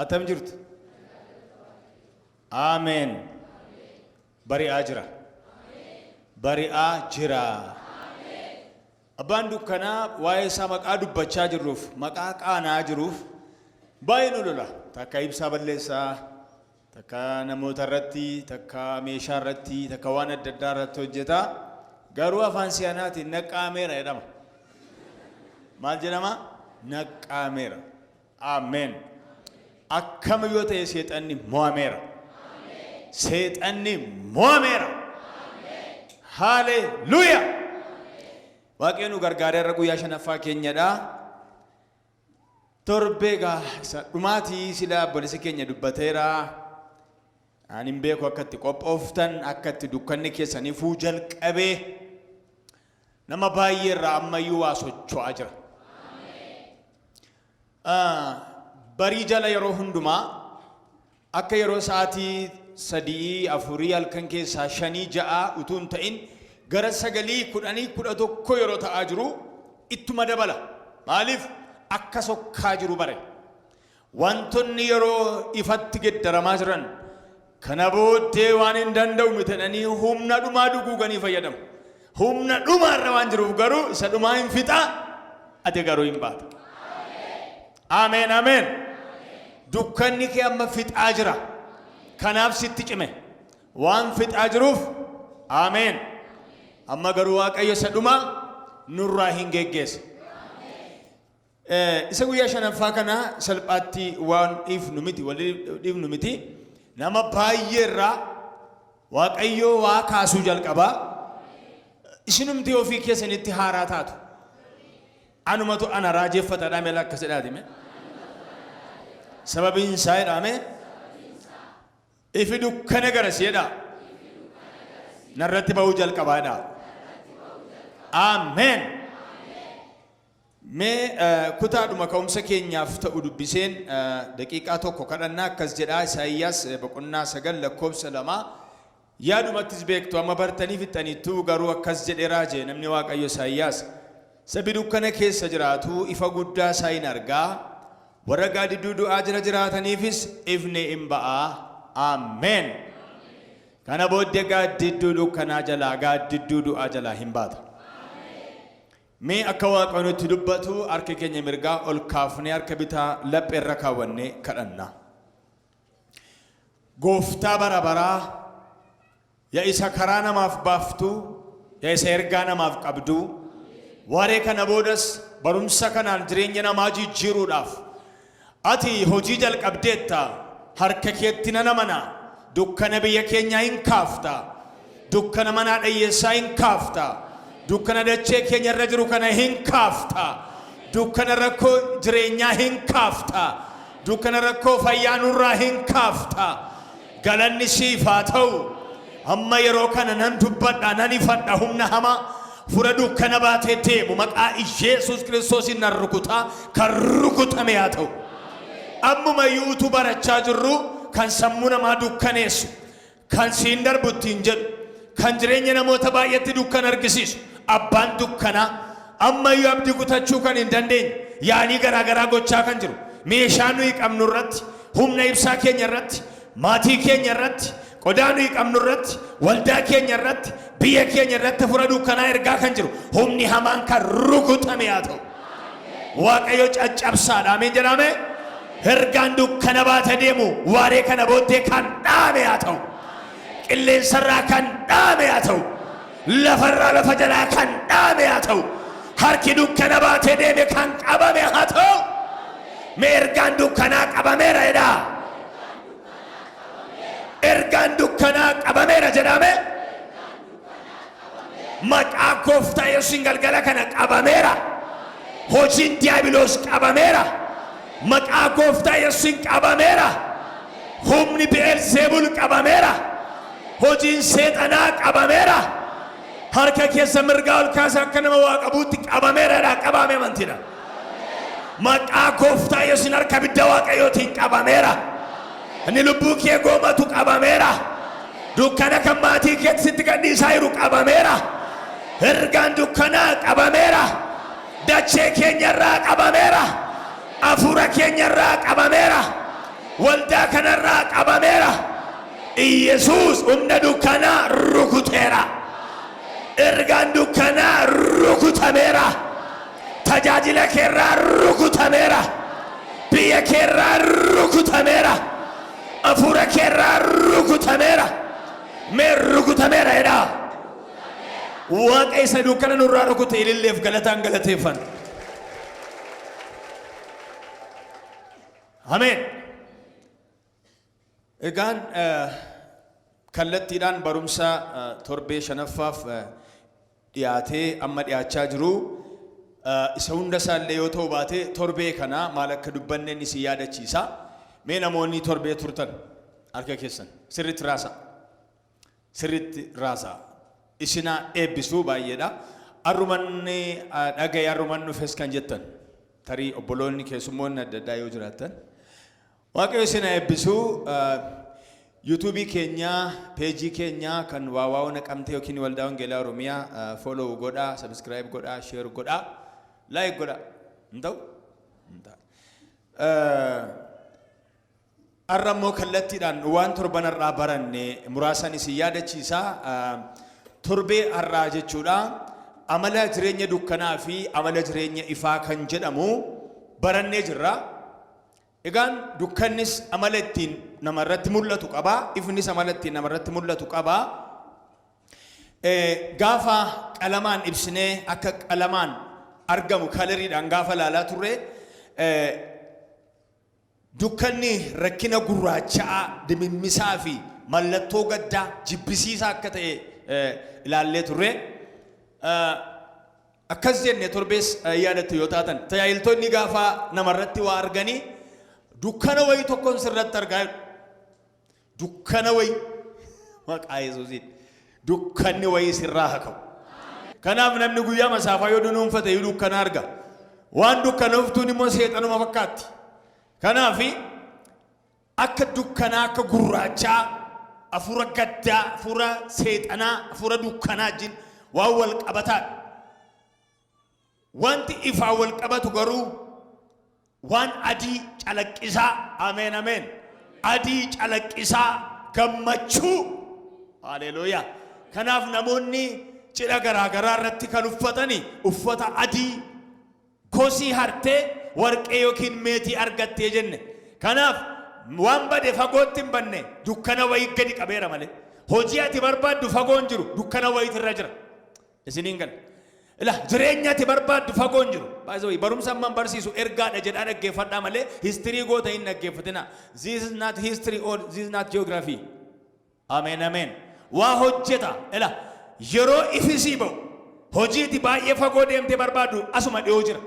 Atam jirtu? Ameen. Bari'aa jira. Bari'aa jira. Abbaan dukkanaa waa'ee isaa maqaa dubbachaa jirruuf, maqaa qaanaa jiruuf baay'ee nu lola. Takka ibsaa balleessaa, takka namoota irratti, takka meeshaa irratti, takka waan adda addaa irratti hojjeta. Garuu afaan si'anaatiin naqqaameera jedhama. Maal jedhama? Naqqaameera. Ameen. Akkam yoo ta'e seexanni mo'ameera. Seexanni mo'ameera. Haaleluuyaa. Waaqayyo nu gargaaree irra guyyaa shanaffaa keenyadha. Torbee egaa isa dhumaatii sila obboleessi keenya dubbateera. Ani hin beeku akka itti qophooftan, akka itti dukkanni keessan ifuu jalqabee nama baay'ee irraa ammayyuu waa socho'aa jira. Barii jala yeroo hundumaa akka yeroo sa'aatii 3, 4, halkan keessaa 5, 6 utuu hin ta'in gara 9, 10, 11 yeroo ta'aa jiru ittuma dabala. Maaliif? Akka sokkaa jiru bare. Wantonni yeroo ifatti geddaramaa jiran kana booddee waan hin danda'u miti jedhanii humna dhumaa duguuganii fayyadamu. Humna dhumaa irra waan jiruuf garuu isa dhumaa hin fixa, ati garuu hin baata. Ameen ameen. Dukkanni kee amma fixaa jira. Kanaaf sitti cime. Waan fixaa jiruuf ameen. Amma garuu Waaqayyo isa dhumaa nurraa hin geggeessa. Isa guyyaa shanaffaa kana salphaatti waan dhiifnu miti, walii dhiifnu miti. Nama baay'ee irraa Waaqayyoo waa kaasuu jalqaba. Isinumti ofii keessanitti haaraa taatu. Anumatu ana raajeffatadha mela akkas jedhaati mee. Sababiin isaa jedhame ifi dukkana garasi jedha. Narratti ba'uu jalqabaa jedha. Ameen. Mee kutaadhuma ka'umsa keenyaaf ta'u dubbiseen daqiiqaa tokko kadhannaa. Akkas jedha, Isaayyaas boqonnaa 9 lakkoofsa 2. Yaadumattis beektu, amma bartanii fixxaniittu. Garuu akkas jedhee raaje namni Waaqayyo Isaayyaas: "Sabi dukkana keessa jiraatu ifa guddaa isaa in argaa, warra gaadidduu du'aa jala jiraataniifis ifni in ba'a." Ameen. Kana booddee gaaddidduu dukkanaa jalaa, gaaddidduu du'aa jalaa hin baata. Mee akka Waaqayyo nutti dubbatu harka keenya mirgaa ol kaafnee harka bitaa laphee irra kaawwannee kadhanna. Gooftaa bara baraa, yaa isa karaa namaaf baaftu, yaa isa ergaa namaaf qabdu, waaree kana boodas barumsa kanaan jireenya namaa jijjiiruudhaaf ati hojii jalqabdeetta. Harka keetti nan amana. Dukkana biyya keenyaa hin kaafta. Dukkana manaa dhayyeessaa hin kaafta. Dukkana dachee keenya irra jiru kana hin kaafta. Dukkana rakkoo jireenyaa hin kaafta. Dukkana rakkoo fayyaa nurraa hin kaafta. Galanni siif haa ta'u. Amma yeroo kana nan dubbadha, nan ifadha humna hamaa. Fura dukkana baatee deemu maqaa Iyeesuus Kiristoosiin nan rukutaa, kan rukutame haa ta'u. Ammuma iyyuu utuu barachaa jirru kan sammuu namaa dukkaneessu, kan siin darbu ittiin jedhu, kan jireenya namoota baay'eetti dukkana argisiisu, abbaan dukkanaa amma iyyuu abdii kutachuu kan hin dandeenye, yaalii garaa garaa gochaa kan jiru, meeshaa nuyi qabnu irratti, humna ibsaa keenya irratti, maatii keenya irratti, qodaa nuyi qabnu irratti, waldaa keenya irratti, biyya keenya irratti fura dukkanaa ergaa kan jiru, humni hamaan kan rukutame haa ta'u. Waaqayyo caccabsaadha. Ameen jedhame. Ergaan dukkana baate deemu waaree kana booddee kan dhaame haa ta'u. Qilleensarraa kan dhaame haa ta'u. Lafarraa lafa jalaa kan dhaame haa ta'u. Harki dukkana baatee deeme kan qabame haa ta'u. Mee ergaan dukkanaa qabameera jedhaa. Ergaan dukkanaa qabameera jedhame. Maqaa Gooftaa Yesuusiin galgala kana qabameera. Hojiin diiyaabiloos qabameera. Maqaa Gooftaa Yesuusiin qabameera. Humni Bi'eelzeebul qabameera. Hojiin seexanaa qabameera. Harka keessa mirgaa ol kaasa, akka nama waa qabuutti qabameera. Qabame amantiidha. Maqaa Gooftaa Yesuusiin harka bidda Waaqayyootiin qabameera. Inni lubbuu kee goomatu qabameera. Dukkana kan maatii keetti sitti gadhiisaa jiru qabameera. Ergaan dukkanaa qabameera. Dachee keenyarraa qabameera. Afuura keenyarraa qabameera. Waldaa kanarraa qabameera. Iyesuus humna dukkanaa rukuteera. Ergaan dukkanaa rukutameera. Tajaajila keerraa rukutameera. Biyya keerraa rukutameera. Hafuura keerraa rukutameera. Mee rukutameera jedhaa. Waaqa isa dukkana nurraa rukute ililleef galataan galateeffanna. Ameen. Egaan kallattiidhaan barumsa torbee shanaffaaf dhiyaatee amma dhiyaachaa jiru isa hunda isaallee yoo ta'u baate torbee kana maal akka dubbanneen isin yaadachiisa. Mee namoonni torbee turtan harka keessan sirriitti raasaa. Sirriitti raasaa. Isinaa eebbisuu baay'eedha. Arrumanni dhagaye arruman dhufes kan jettan tarii obboloonni keessummoonni adda addaa yoo jiraattan. Waaqayyo isin haa eebbisu. Yuutuubii keenya, peejii keenya kan Waawaa'oo Naqamtee yookiin Waldaa Wangeelaa Oromiyaa follow godhaa, subscribe godhaa, share godhaa, like godhaa. Hin ta'u? Hin ta'a. Har'a immoo kallattiidhaan waan torban har'aa baranne muraasan isin yaadachiisa. Torbee har'aa jechuudha. Amala jireenya dukkanaa fi amala jireenya ifaa kan jedhamu barannee jirra. Egaan dukkannis amala ittiin namarratti mul'atu qaba. Ifnis amala ittiin namarratti mul'atu qaba. Gaafa qalamaan ibsinee akka qalamaan argamu kalariidhaan gaafa ilaalaa turre, dukkanni rakkina gurraacha'aa, dimimmisaa fi mallattoo gaddaa jibbisiisaa akka ta'e ilaallee turre. Akkas jenne torbees yaadattu yoo taatan, tajaajiltoonni gaafa namarratti waa arganii dukkana wayii tokkoon sirratti argaa jedhu. Dukkana wayii maqaa Yesuusiin dukkanni wayii sirraa haa ka'u. Kanaaf namni guyyaa masaafaa yoo dunuunfate iyyuu dukkana arga. Waan dukkanooftuun immoo seexanuma fakkaatti. Kanaaf akka dukkanaa, akka gurraachaa, hafuura gaddaa, hafuura seexanaa, hafuura dukkanaa wajjin waan wal qabataadha. Wanti ifaan wal qabatu garuu waan adii calaqqisaa, ameen ameen, adii calaqqisaa, gammachuu, haleluuyaa. Kanaaf namoonni cidha garaa garaa irratti kan uffatani uffata adii, kosii hartee warqee yookiin meetii argattee jenne. Kanaaf waan bade fagootti hin banne, dukkana wayii gadi qabeera malee. Hojii ati barbaaddu fagoo hin jiru, dukkana wayiitu irra jira. Isiniin gala. Ila jireenya ati barbaaddu fagoo hin jiru. By the way, barumsa amman barsiisu ergaadha jedhaa dhaggeeffadhaa malee history goota hin dhaggeeffatina. This is not history or this is not geography. Ameen ameen. Waa hojjeta. Ila yeroo ifi sii ba'u hojiiti baay'ee fagoo deemtee barbaaddu asuma dhiyoo jira.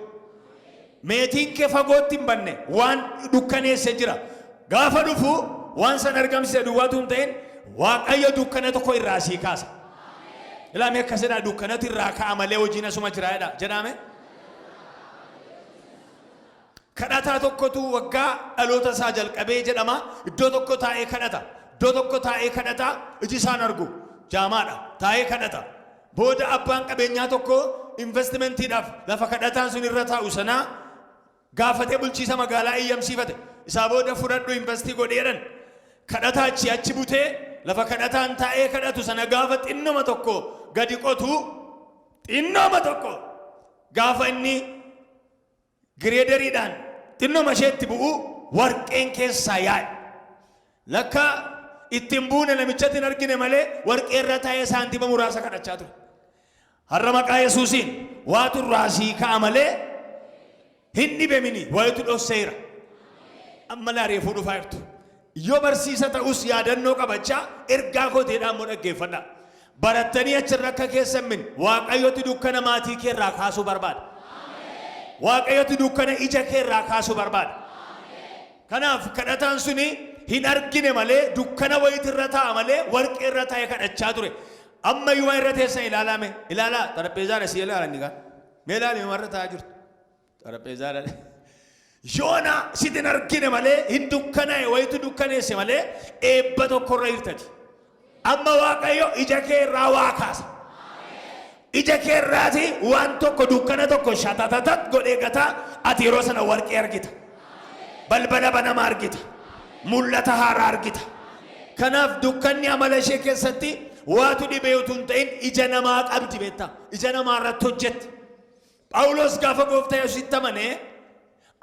Meetiin kee fagootti hin banne, waan dukkaneesse jira. Gaafa dhufu waan san argamsiise duwwaatu hin ta'in, Waaqayyo dukkana tokko irraa sii kaasa. Ilaa mee akkas jedhaa, dukkanatu irraa ka'a malee hojiin asuma jira jedha. Jedhaame. Kadhataa tokkotu waggaa dhaloota isaa jalqabee jedhama iddoo tokko taa'ee kadhata. Iddoo tokko taa'ee kadhata, iji isaan argu. Jaamaadha. Taa'ee kadhata. Booda abbaan qabeenyaa tokko investimentiidhaaf lafa kadhataan sun irra taa'u sanaa gaafatee bulchiisa magaalaa eeyyamsiifate. Isaa booda fudhadhu investii godhi jedhan. Kadhataa achi achi butee lafa kadhataan taa'ee kadhatu sana gaafa xinnoma tokko gadi qotu, xinnoma tokko gaafa inni gireederiidhaan xinnoma isheetti bu'u, warqeen keessaa yaa'e. Lakka ittiin buune namichatti hin argine malee warqee irra taa'ee saantima muraasa kadhachaa ture. Har'a maqaa Yesuusiin waatu irraa sii ka'a malee hin dhibemini, wayitu dhosseera. Amma laareefuu dhufaa jirtu. Yoo barsiisa ta'us yaadannoo qabachaa ergaa kooteedhaan immoo dhaggeeffadhaa. Barattanii achirra akka keessan min Waaqayyotti dukkana maatii kee irraa kaasuu barbaada. Waaqayyotti dukkana ija kee irraa kaasuu barbaada. Kanaaf kadhataan suni hin argine malee dukkana wayiitu irra taa'a malee warqee irra taa'ee kadhachaa ture. Amma iyyuu waan irra teessan ilaalaa mee. Ilaalaa xarapheezaa si ilaala inni kaan. Mee ilaali waan irra taa'aa jirtu. Xarapheezaa ilaali. Yoona sitti hin argine malee hin dukkanaa'e, wayitu dukkaneesse malee eebba tokkorra jirtati. Amma Waaqayyo ija kee irraa waa kaasa. Ija kee irraati waan tokko, dukkana tokko shatatatat godhee gataa, ati yeroo sana warqee argita. Balbala banama argita. Mul'ata haaraa argita. Kanaaf dukkanni amala ishee keessatti waatu dhibee utuu hin ta'in ija namaa qabdi beektaa. Ija namaa irratti hojjetti. Phaawulos gaafa gooftaa Yesuusitti amanee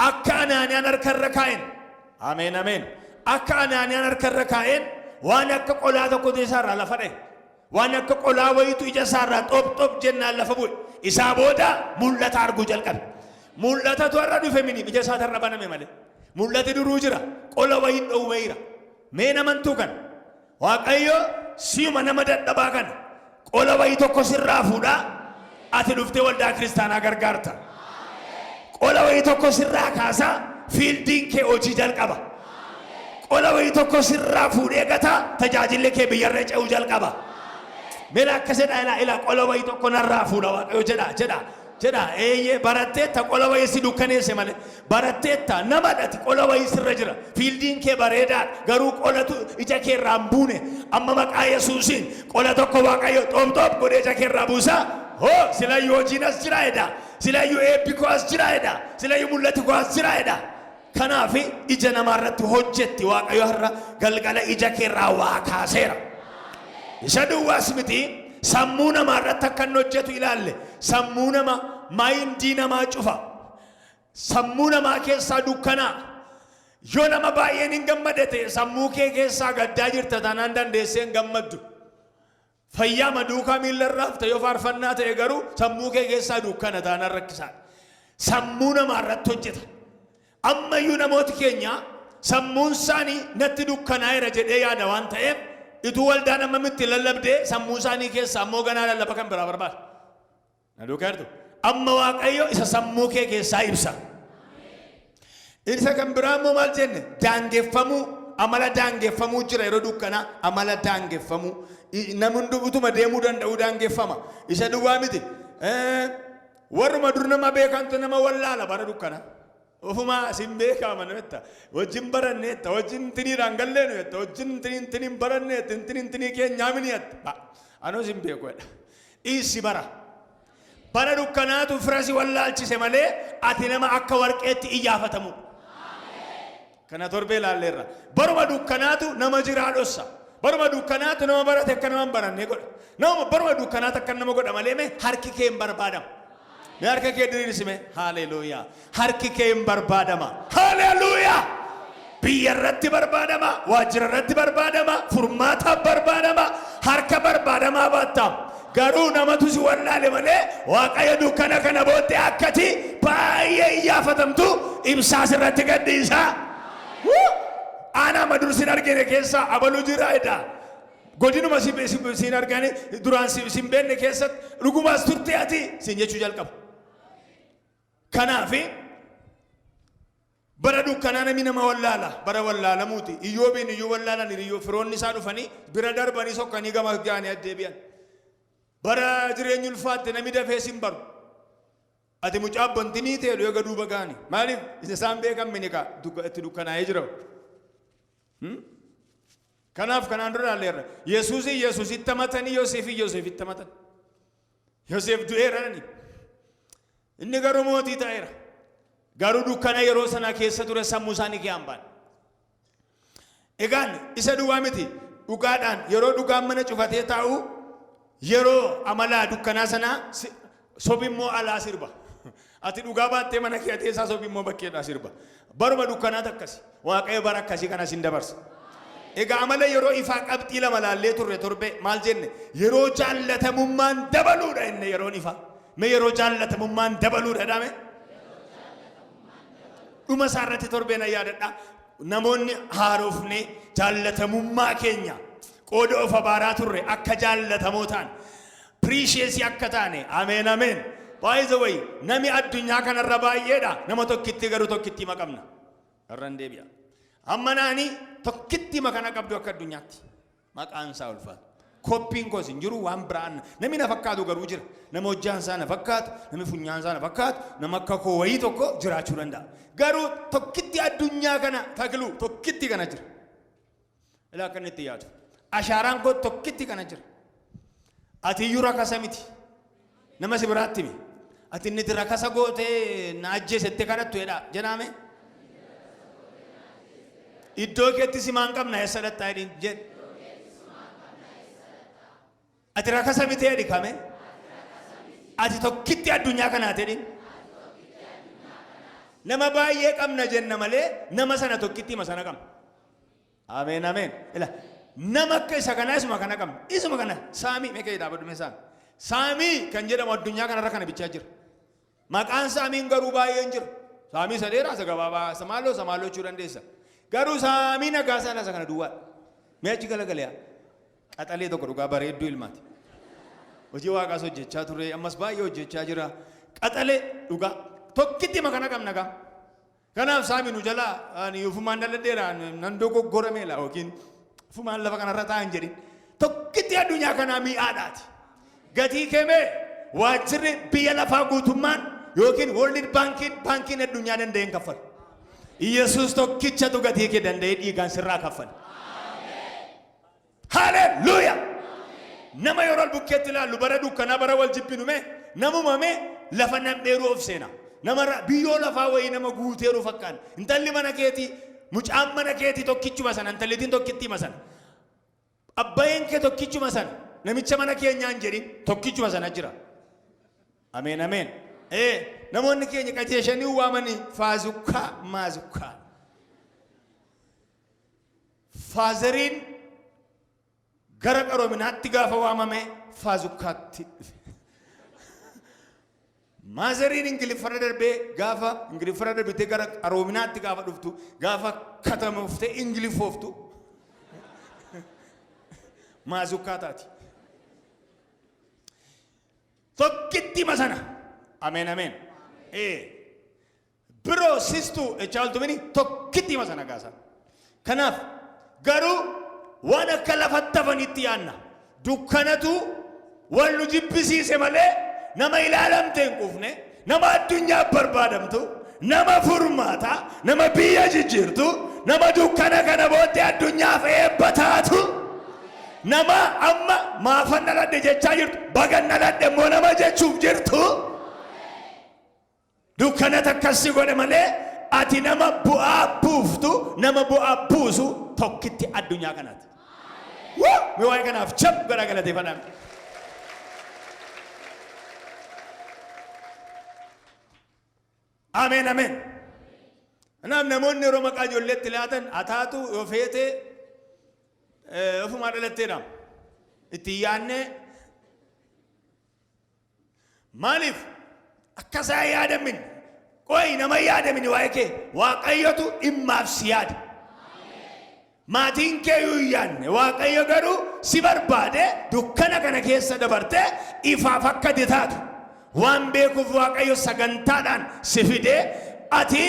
akka Anaaniyaan harka irra kaa'een, ameen ameen, akka Anaaniyaan harka irra kaa'een waan akka qolaa tokkotu isaarraa lafa dha'e. Waan akka qolaa wayiitu ija isaarraa xop xop jennaan lafa bu'e. Isaa booda mul'ata arguu jalqabe. Mul'atatu har'a dhufe mini ija isaatirra baname malee. Mul'ati duruu jira. Qola wayiin dhowweera. Mee namantuu kana. Waaqayyo si'uma nama dadhabaa kana qola wayii tokko sirraa fuudhaa ati dhuftee waldaa kiristaanaa gargaarta. Qola wayii tokko sirraa kaasaa fieldiin kee hojii jalqaba. Qola wayii tokko sirraa fuudhee gataa tajaajilli kee biyyarra ce'uu jalqaba. Mela akkas jedha, ilaa ilaa, qola wayii tokko narraa fuudha Waaqayyo jedha jedha jedha. Eeyyee, baratteetta, qola wayii si dukkaneesse malee. Baratteetta, namadhati, qola wayii sirra jira. Fieldiin kee bareedaadha, garuu qolatu ija kee irraa hin buune. Amma maqaa Yesuusiin qola tokko Waaqayyo xoob xoob godhee ija kee irraa buusaa. Hoo silayyuu hojiin as jira jedha, silayyuu eebbi koo as jira jedha, silayyuu mul'ati koo as jira jedha. Kanaaf ija namaa irratti hojjetti. Waaqayyo har'a galgala ija kee irraa waa kaaseera. Isa duwwaas miti, sammuu namaa irratti akka inni hojjetu ilaalle. Sammuu nama, mindii namaa cufa. Sammuu namaa keessaa dukkanaa. Yoo nama baay'een hin gammade ta'e, sammuu kee keessaa gaddaa jirta taanaan dandeessee hin gammaddu. Fayyaa maduukaa miilla irraa hafta yoo faarfannaa ta'e, garuu sammuu kee keessaa dukkana taanaan rakkisaadha. Sammuu namaa irratti hojjeta. Ammayyuu namooti keenya sammuun isaanii natti dukkanaa'eera jedhee yaada waan ta'eef, ituu waldaan amma itti lallabdee sammuu isaanii keessaa ammoo ganaa lallaba kan biraa barbaada. Na duukaa jirtu? Amma Waaqayyo isa sammuu kee keessaa ibsa. Isa kan biraa immoo maal jenne? Daangeffamuu, amala daangeffamuu jira yeroo dukkanaa, amala daangeffamuu. Namni hundi utuma deemuu danda'uu daangeffama. Isa duwwaa miti. Warruma dur nama beekantu nama wallaala bara dukkanaa. Ofumaa sin beekama nametta. Wajjin baranneetta, wajjin intiniidhaan galleenu jetta, wajjin intinii intiniin baranneetta, intinii intinii keenyaa mini jetta. Anoo sin beeku jedha. Dhiissi bara. Bara dukkanaatu fira si wallaalchise malee ati nama akka warqeetti iyyaafatamudha. Kana torbee ilaalleerra. Baruma dukkanaatu nama jiraa dhossa. Baruma dukkanaatu nama barate akka nama hin barannee godha. Nama baruma dukkanaatu akka nama godha malee mee harki kee hin barbaadama. Mee harka kee diriirsi mee. Haaleluuyaa. Harki kee hin barbaadama. Haaleluuyaa. Biyya irratti barbaadama, waajjira irratti barbaadama, furmaataaf barbaadama, harka barbaadamaa baatta. Garuu namatu si wallaale malee Waaqayyo dukkana kana booddee akkati baay'ee iyyaafatamtu ibsaa sirratti gadhiisa. Aanaa madur sin argine keessaa abaluu jira jedha. Godinuma sin argani duraan sin beekne keessatti dhugumaas turte ati sin jechuu jalqabu. Kanaaf bara dukkanaa namni nama wallaala, bara wallaalamuuti. Iyyoobiin iyyuu wallaalan, hiriyyoo firoonni isaa dhufanii bira darbanii sokkanii gama ga'anii addeebi'an. Bara jireenyi ulfaatte namni dafee sin baru. Ati mucaa abbontinii ta'e eega duuba ga'ani. Maaliif isa isaan beekan mini kaa itti dukkanaa'ee jira. Kanaaf kanaan dura ilaalleerra. Yesuusii Yesuusitti amatanii, Yoseefii Yoseefitti amatan. Yoseef du'eera nani. Inni garuu mootii ta'eera. Garuu dukkana yeroo sana keessa ture sammuu isaanii kee hambaan. Egaan isa duwwaa miti, dhugaadhaan yeroo dhugaan mana cufatee taa'u, yeroo amalaa dukkanaa sanaa sobi immoo alaa sirba. Ati dhugaa baattee mana kee teessaa, sobi immoo bakkeedhaa sirba. Baruma dukkanaatu akkasi. Waaqayyo bara akkasii kanas hin dabarsa. Egaa amala yeroo ifaa qabxii lama laallee turre torbee. Maal jenne? Yeroo jaallatamummaan dabaluudha inni yeroon ifaa. Mee yeroo jaallatamummaan dabaluudha jedhame? Dhuma isaa irratti torbee na yaadadha. Namoonni haarofnee jaallatamummaa keenya qooda of abaaraa turre akka jaallatamoo ta'an, precious akka taane. Ameen ameen. By the way, nami addunyaa kanarra baay'eedha. Nama tokkitti garuu tokkitti hima qabna. Irra hin deebi'a. Amma naani tokkitti hima kana qabdu akka addunyaatti. Maqaan isaa ulfaatu. Koppiin koos hin jiru waan biraan namni na fakkaatu garuu jira. Nama hojjaan isaa na fakkaatu, namni funyaan isaa na fakkaatu, nama akka koo wayii tokko jiraachuu danda'a. Garuu tokkitti addunyaa kana takluu tokkitti kana jira. Ilaa akka inni itti yaadu. Ashaaraan koo tokkitti kana jira. Ati iyyuu rakasa miti. Nama si biraatti himi. Ati inni rakasa gootee na ajjeesettee kadhattu jedhaa jedhaame. Iddoo keetti simaan qabna eessa dhaqxaa jedhin jedhi. Ati rakasa miti jedhi kame. Ati tokkitti addunyaa kanaati jedhin. Nama baay'ee qabna jenna malee nama sana tokkitti hima sana qabna. Ameen ameen. Ila nama akka isa kanaa isuma kana qabna. Isuma kana saamii mee ka'ee dhaabadhu mee saamii. Saamii kan jedhamu addunyaa kanarra kana bichaa jira. Maqaan saamiin garuu baay'een jira. Saamii isa dheeraa isa gabaabaa isa maaloo isa maaloo jechuu dandeessa. Garuu saamii nagaa isaa isa kana duwwaadha. Mee achi galagaliyaa. Qaxalee tokko dhugaa bareedduu ilmaati. Hojii waaqaas hojjechaa ture ammas baay'ee hojjechaa jira. Qaxalee dhugaa tokkitti makana qabna gaa. Kanaaf saami nu jalaa ani ufumaan dhaladheera nan dogoggorameela yookiin ufumaan lafa kanarra taa'an jedhin. Tokkitti addunyaa kanaa mi'aadhaati. Gatii kee mee waajjirri biyya lafaa guutummaan yookiin World Bankiin baankiin addunyaa danda'ee hin kaffalu. Yesuus tokkichatu gatii kee danda'ee dhiigaan sirraa kaffala. Haleluuyaa! Nama yeroo ol bukkeetti ilaallu bara dukkanaa bara wal jibbinu mee namuma mee lafa nam'eeruu of seena. Nama biyyoo lafaa wayii nama guuteeru fakkaan. Intalli mana keetii mucaan mana keetii tokkichuma sana intallitiin tokkittiima sana. Abbayeen kee tokkichuma sana namicha mana keenyaa hin jedhin tokkichuma sana jira. Ameen ameen. Ee namoonni keenya qajeeshanii waamanii faazukkaa maazukkaa. Faazeriin gara qaroominaatti gaafa waamame faazukkaatti dhufe. Maazeriin Ingiliffarra darbee gaafa Ingiliffarra darbitee gara qaroominaatti gaafa dhuftu gaafa katamoftee Ingiliffooftu maazukkaa taati. Tokkitti sana. Ameen ameen. Ee. Biroo sistuu jechaa oltu mini tokkitti sana gaasa. Kanaaf garuu waan akka lafatti hafanitti yaanna. Dukkanatu wal nu jibbisiise malee nama ilaalamte hin quufne, nama addunyaaf barbaadamtu, nama furmaata, nama biyya jijjiirtu, nama dukkana kana booddee addunyaaf eebba taatu, nama amma maafan dhaladhe jechaa jirtu, bagan dhaladhe immoo nama jechuuf jirtu. Dukkanatu akkas si godhe malee ati nama bu'aa buuftu, nama bu'aa buusu tokkitti addunyaa kanaati. Wuu! Mee waa'ee kanaaf chap godhaa galateeffadhaa. Ameen ameen. Kanaaf namoonni yeroo maqaa ijoolleetti laatan ataatu yoo feete ofumaa dhalatteedha. Itti yaannee Maaliif akka isaa yaadamin qoyi nama yaadamin waa'ee kee Waaqayyotu dhimmaaf si yaada. Maatiin kee iyyuu hin yaadne Waaqayyo garuu si barbaade dukkana kana keessa dabartee ifaaf akka ati taatu waan beekuuf Waaqayyo sagantaadhaan si fidee ati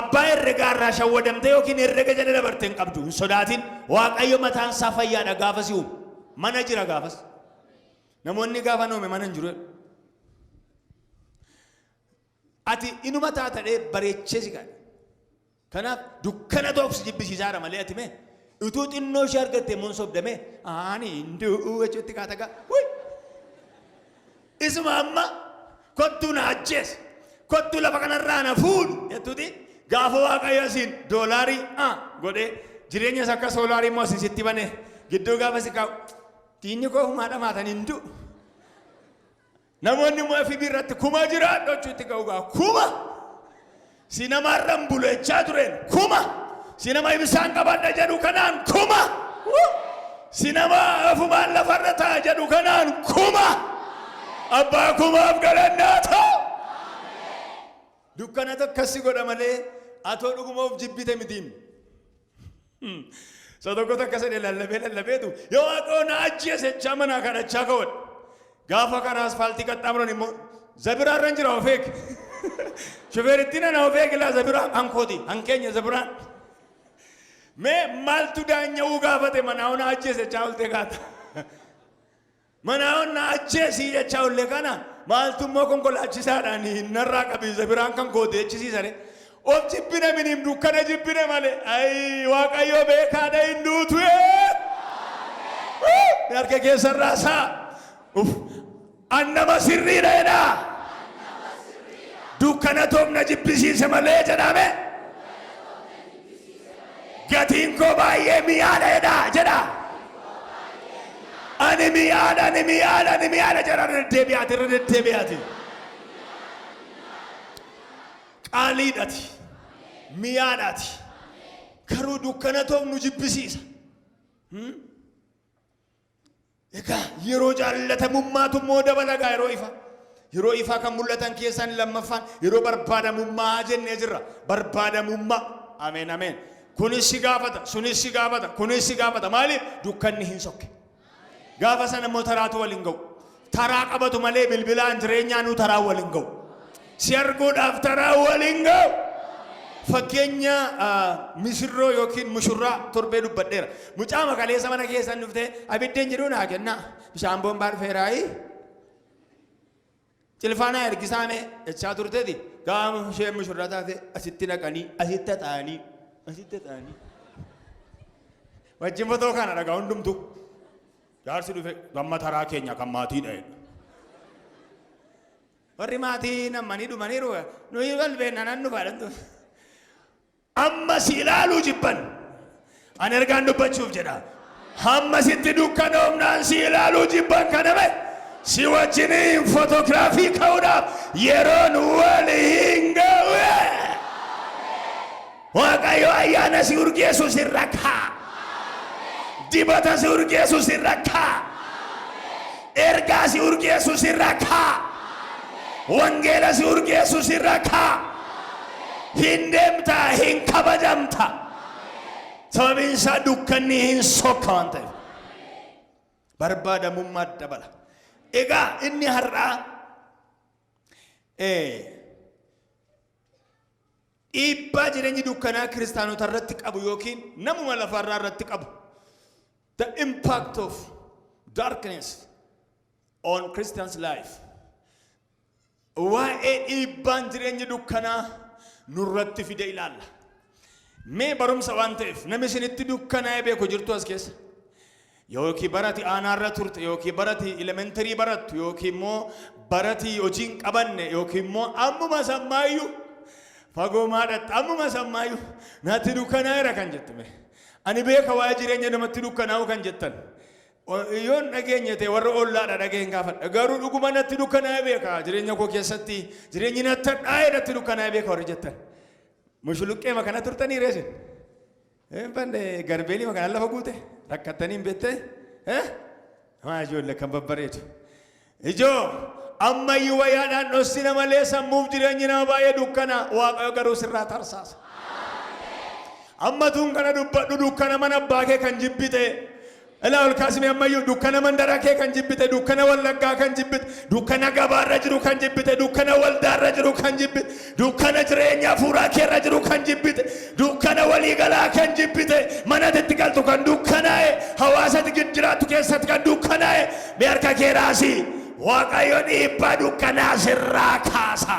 abbaa herregaa irraa shawwadamtee yookiin herrega jala dabarte hin qabdu hin sodaatin Waaqayyo mataan isaa fayyaadha gaafa si uumu mana jira gaafas. Namoonni gaafa noome mana hin jiru jedhu. Ati inuma taatadhee bareechee si kaa'e. Kanaaf dukkana ta'uuf si jibbisiisaara malee ati mee utuu xinnoo ishee argatte immoo hin sobdamee ani hin du'u jechuutti kaata gaa. Wuy! Isuma amma kottuu na ajjeesi kottuu lafa kanarraa na fuudhu jettuuti gaafa waaqayyo asiin doolaarii a godhee jireenya isa akka soolaarii immoo asiin sitti bane gidduu gaafa si kaa'u Diinni koo humaa dhamaatan hin du'u. Namoonni immoo FB irratti kuma jiraadhu jechuutti ga'u gaa kuma. Si nama har'an bulu jechaa tureen kuma. Si nama ibsaan qabadha jedhu kanaan kuma. Si nama ofumaan lafarra ta'a jedhu kanaan kuma. Abbaa kumaaf galannaa ta'u. Dukkanatu akkas si godha malee atoo dhuguma of jibbite mitiin. Isa tokkotu akkas jedhee lallabee lallabeetu yoo waaqoo na ajjeese jechaa manaa kadhachaa ka'oodha. Gaafa karaa asfaaltii qaxxaamuran immoo zabiraa irra jira of eegi. Shufeerittiin ana of eegi laa zabiraa hankooti hankeenya zabiraan. Mee maaltu daanya'uu gaafate manaa na ajjeese jechaa oltee kaata. Manaa na ajjeesii jechaa olle kana maaltu immoo konkolaachisaadhaan narraa qabii zabiraan kan kooti jechisiisare. Of jibbine miniim dukkana jibbine malee. Ayi Waaqayyo beekaadha hin duutu. Harka keessarraa isaa. Uf an nama sirriidha jedhaa. Dukkana toofna jibbisiise malee jedhame. Gatiin koo baay'ee mi'aadha jedhaa jedhaa. Ani mi'aadha, ani mi'aadha, ani mi'aadha jedha irra deddeebi'aati, irra deddeebi'aati. Qaaliidhati. Mi'aadhaati. Garuu dukkana toof nu jibbisiisa. Egaa yeroo jaallatamummaatu immoo dabala egaa yeroo ifaa. Yeroo ifaa kan mul'atan keessaa inni lammaffaan yeroo barbaadamummaa jennee jirra. Barbaadamummaa. Ameen ameen. Kunis si gaafata, sunis si gaafata, kunis si gaafata. Maaliif? Dukkanni hin sokke. Gaafa sana immoo taraatu wal hin ga'u. Taraa qabatu malee bilbilaan jireenyaanuu taraa wal hin ga'u. Si arguudhaaf taraa wal hin ga'u. Fakkeenya misirroo yookiin mushurraa torbee dubbadheera. Mucaa makaleessa mana keessan dhuftee abidda hin jedhuu naa kennaa. Bishaan boombaa dhufeeraayi. Cilfaa naa ergisaa mee jechaa turteeti. Gaafa isheen mushurraa taate asitti naqanii asitti haxaa'anii asitti haxaa'anii. Wajjin fotoo kana dhagaa hundumtuu. Jaarsi dhufe gamma taraa keenya kan maatiidha jedhe. Warri maatii nammanii dhumaniiru nuyi wal beekna nan dhufa jedhantu. Amma si ilaaluu jibban. Ani ergaan dubbachuuf jedha. Hamma sitti dukkanoomnaan si ilaaluu jibban kana mee si wajjiniin fotoogiraafii ka'uudhaaf yeroon wal hin ga'u. Waaqayyo ayyaana si urgeessu sirra kaa'a. Dibata si urgeessu sirra kaa'a. Ergaa si urgeessu sirra kaa'a. Wangeela si urgeessu sirra kaa'a. Hin deemta, hin kabajamta. Sababiin isaa dukkanni hin sokka waan ta'eef. Barbaadamummaa dabala. Egaa inni har'aa dhiibbaa jireenyi dukkanaa kiristaanota irratti qabu yookiin namuma lafarraa irratti qabu. The impact of darkness on Christian's life. Waa'ee dhiibbaan jireenyi dukkanaa nurratti fide ilaalla. Mee barumsa waan ta'eef namni isinitti dukkanaa'ee beeku jirtu as keessa. Yookiin barati aanaarra turte, yookiin barati elementary barattu, yookiin immoo barati hojii hin qabanne, yookiin immoo ammuma sammaayyuu fagoo maadhatta ammuma sammaayyuu natti dukkanaa'eera kan jettu mee. Ani beeka waa'ee jireenya namatti dukkanaa'u kan jettan. Yoon dhageenye ta'e warra ollaadha dhageen gaafadha. Garuu dhuguma natti dukkanaa'ee beeka jireenya koo keessatti jireenyi natti hadhaa'ee natti dukkanaa'ee beeka warri jettan. Mushuluqqee makana turtanii reesin. Hin banne garbeelii makana lafa guute rakkattanii hin beektee? Maa ijoollee kan babbareedu. Ijoo ammayyuu wayyaadhaan dhossina malee sammuuf jireenyi nama baay'ee dukkana, Waaqayyo garuu sirraa tarsaasa. Amma tuun kana dubbadhu, dukkana mana abbaa kee kan jibbite, ilaa ol kaasime, ammayyuu dukkana mandara kee kan jibbite, dukkana Wallaggaa kan jibbite, dukkana gabaarra jiru kan jibbite, dukkana waldaarra jiru kan jibbite, dukkana jireenya hafuuraa keerra jiru kan jibbite, dukkana waliigalaa kan jibbite, mana itti galtu kan dukkanaa'e, hawaasa itti jiraattu keessatti kan dukkanaa'e, mee harka kee raasii. Waaqayyo dhiibbaa dukkanaa sirraa kaasa.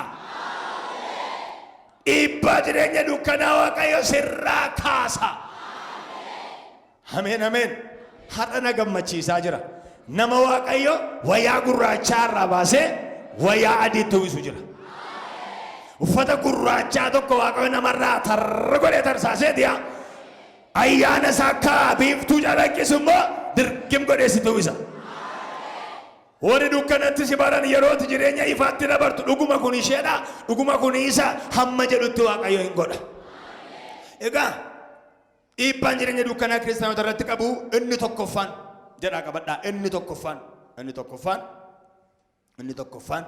Dhiibbaa jireenya dukkanaa Waaqayyo sirraa kaasa. Ameen ameen. Har'a na gammachiisaa jira. Nama Waaqayyo wayaa gurraachaa irraa baasee wayaa adiitti uwwisu jira. Uffata gurraachaa tokko Waaqayyo namarraa tarra godhee tarsaasee diyaa. Ayyaana isaa akka biiftuu calaqqisu immoo dirgim godhee sitti uwwisa. Warri dukkanatti si baran yerooti jireenya ifaatti dabartu dhuguma kun isheedha, dhuguma kun isa hamma jedhutti Waaqayyo hin godha. Egaa dhiibbaan jireenya dukkanaa kiristaanota irratti qabu inni tokkoffaan jedhaa qabadhaa, inni tokkoffaan, inni tokkoffaan, inni tokkoffaan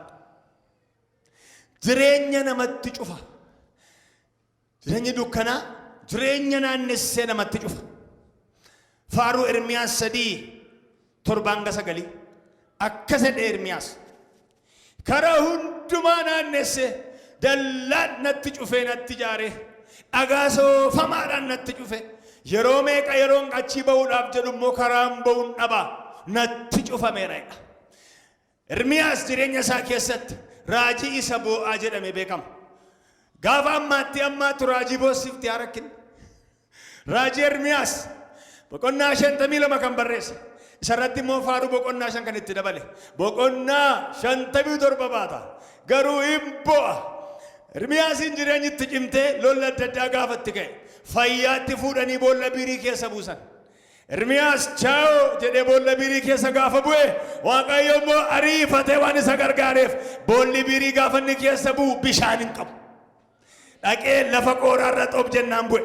jireenya namatti cufa. Jireenyi dukkanaa jireenya naannessee namatti cufa. Faaruu Ermiyaas 3:7-9 akkas jedhe Ermiyaas. Karaa hundumaa naannessee dallaan natti cufee natti ijaaree, dhagaa soofamaadhaan natti cufe, yeroo meeqa yeroon achii ba'uudhaaf jedhu immoo karaan ba'uun dhaba, natti cufameera jedha. Ermiyaas jireenya isaa keessatti raajii isa boo'aa jedhamee beekama. Gaafa ammaatti ammaattu raajii boossifti haa rakkin. Raajii Ermiyaas boqonnaa 52 kan barreesse. Isarratti immoo Faaruu boqonnaa 5 kan itti dabale. Boqonnaa 57 baata. Garuu hin bo'a. Ermiyaasiin jireenyi itti cimtee lolli adda addaa gaafa itti ka'e fayyaatti fuudhanii boolla biirii keessa buusan. Ermiyaas chaa'oo jedhee boolla biirii keessa gaafa bu'e, Waaqayyo immoo ariifatee waan isa gargaareef boolli biirii gaafa inni keessa bu'u bishaan hin qabu. Dhaqee lafa qooraarra xob jennaan bu'e.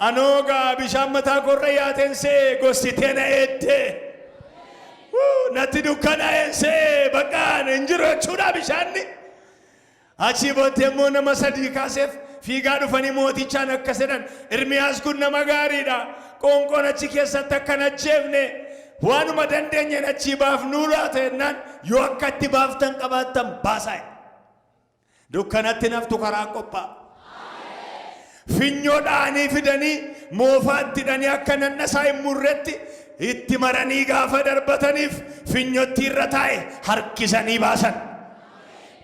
Anoo gaa bishaan mataa koorra yaateen se'e gossitee na eeddee. Natti dukkanaa'een se'e baqqaan hin jiru jechuudha bishaanni. Achii booddee immoo nama sadii kaaseef fiigaa dhufanii mootichaan akkas jedhan, Ermiyaas kun nama gaariidha. Qoonqoon achi keessatti akka hin ajjeefne waanuma dandeenyeen achii baafnuu laata jennaan, yoo akka itti baaftan qabaattan baasaa jedhe. Dukkanatti naftu karaa qophaa'a. Finyoo dha'anii fidanii moofaatti hidhanii akka nanna isaa hin murretti itti maranii gaafa darbataniif finyotti irra taa'e harkisanii baasan.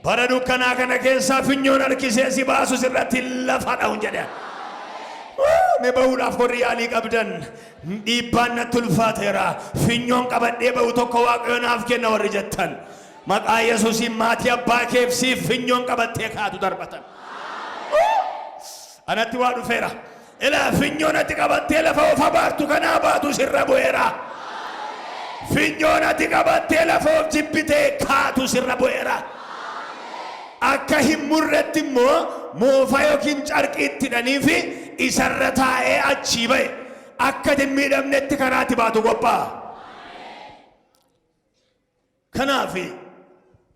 Bara dukkanaa kana keessaa finyoon harkisee si baasu sirratti lafa dha'uun jedhe. Mee bahuudhaaf warri yaalii qabdan, dhiibbaan natti ulfaateera, finyoon qabadhee bahu tokko Waaqayyo naaf kenna warri jettan. Maqaa Yesuusiin maatii abbaa keef siif finyoon qabattee kaatu darbatan. Anatti waa dhufeera. Ilaa, finyoon ati qabattee lafa of abaartu kanaa baatu sirra bu'eera. Finyoon ati qabattee lafa of jibbitee kaatu sirra bu'eera. Akka hin murretti immoo moofaa yookiin carqii itti hidhanii fi isarra taa'ee achii ba'e. Akka hin miidhamnetti karaa itti baatu qophaa'a. Kanaaf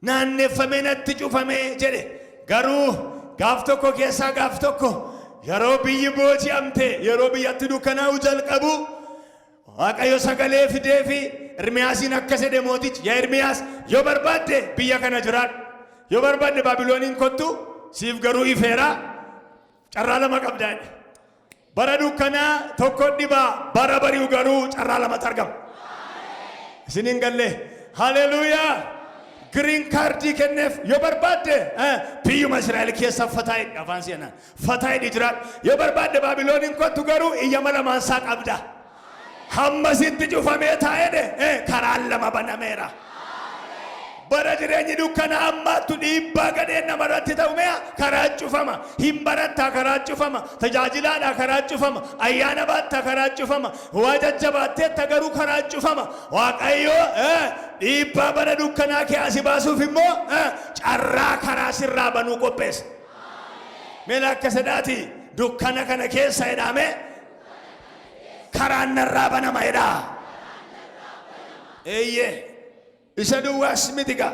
naanneffamee natti cufame jedhe. Garuu gaaf tokko keessaa gaaf tokko yeroo biyyi booji'amte, yeroo biyyatti dukkanaa'uu jalqabu, Waaqayyo sagalee fidee fi Ermiyaasiin akkas jedhe mootichi, yaa Ermiyaas, yoo barbaadde biyya kana jiraadhu, yoo barbaadde Baabilooniin kottu, siif garuu ifeera, carraa lama qabda jedhe. Bara dukkanaa tokko dhibaa, bara bari'u garuu carraa lamatu argama. Isin hin galle. Haleluuyaa! Green card kenneef, yoo barbaadde biyyuma Israa'el keessa fataa hidhi, afaan seenaa fataa hidhi jiraadhu. Yoo barbaadde Baabilooniin kottu, garuu iyyama lamaan isaa qabda. Hamma sitti cufamee taa'edhe karaan lama banameera. Bara jireenyi dukkana ammaattu dhiibbaa gadheen namarratti ta'u mi'a karaa cufama. Hin barattaa, karaa cufama. Tajaajilaadhaa, karaa cufama. Ayyaana baattaa, karaa cufama. Waa jajjabaatteetta, garuu karaa cufama. Waaqayyo dhiibbaa bara dukkanaa kee asi baasuuf immoo carraa karaa sirraa banuu qopheessa. Mee akka sedhaati, dukkana kana keessa jedhame karaan narraa banama jedhaa. Eeyyee. Isa duwwaas miti gaa.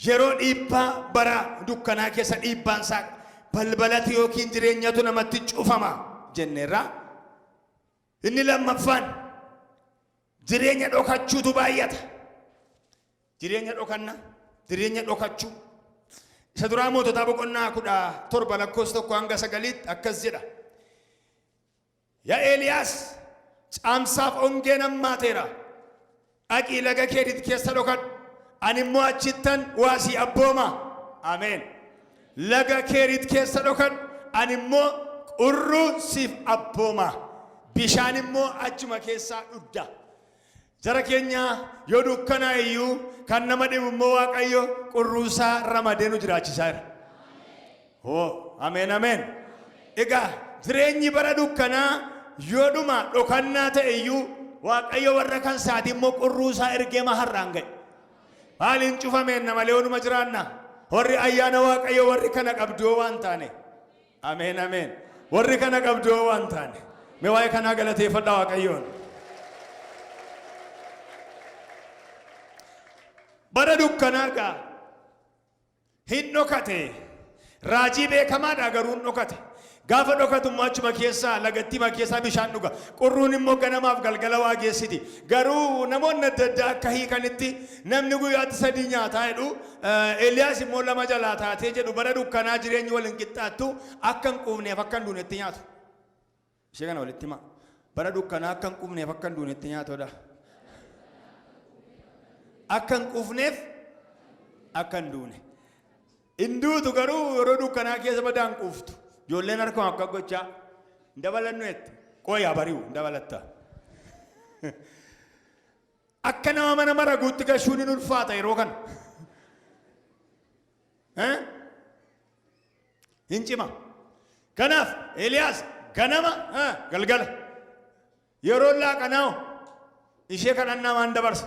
Yeroo dhiibbaa bara dukkanaa keessa dhiibbaan isaa balbalatu yookiin jireenyatu namatti cufama jenneerra. Inni lammaffaan jireenya dhokachuutu baay'ata. Jireenya dhokanna, jireenya dhokachuu. Isa duraa Moototaa boqonnaa 17 lakkoofsa 1 hanga 9tti akkas jedha. Yaa Eeliyaas, caamsaaf ongeen hammaateera. Dhaqii laga Keeriit keessa dhokadhu. Ani immoo achittan waa sii abbooma. Ameen. Laga Keeriit keessa dhokadhu. Ani immoo qurruu siif abbooma. Bishaan immoo achuma keessaa dhugda. Jara keenya, yoo dukkanaa iyyuu kan nama dhibu immoo Waaqayyo qurruusaa ramadee nu jiraachisaa jira. Hoo, ameen ameen. Egaa jireenyi bara dukkanaa yoodhuma dhokannaa ta'e iyyuu, Waaqayyo warra kan isaati immoo qurruusaa ergeema har'aan ga'e. Maaliin cufameenna malee onuma jiraanna? Warri ayyaana Waaqayyo warri kana qabdu waan taane. Ameen ameen. Warri kana qabdu waan taane. Mee waa'ee kanaa galateeffadhaa Waaqayyoon. Bara dukkanaa gaa hin dhokate. Raajii beekamaadha, garuu hin dhokate. Gaafa dhokatu immoo achuma keessaa lagattiima keessaa bishaan dhuga. Qurruun immoo ganamaaf galgala waa geessiti. Garuu namoonni adda addaa akka hiikanitti namni guyyaatti sadii nyaataa jedhu, Eeliyaas immoo lama jalaa taatee jedhu. Bara dukkanaa jireenyi wal hin qixxaattu, akka hin quufneef akka hin duunetti nyaatu. Ishee kana walitti himaa. Bara dukkanaa akka hin quufneef akka hin duunetti nyaatudha. Akka hin quufneef akka hin duune. Hin duutu, garuu yeroo dukkanaa keessa badaa hin quuftu. Ijoolleen harkuma akka gochaa hin dabalannu jette. Qooyaa bari'u hin dabalatta. Akka nama mana maraguutti gashuun hin ulfaata yeroo kana. Eh? Hin cima. Kanaaf Eeliyaas ganama galgala yeroo laaqanaa ishee kadhannaa waan dabarsa.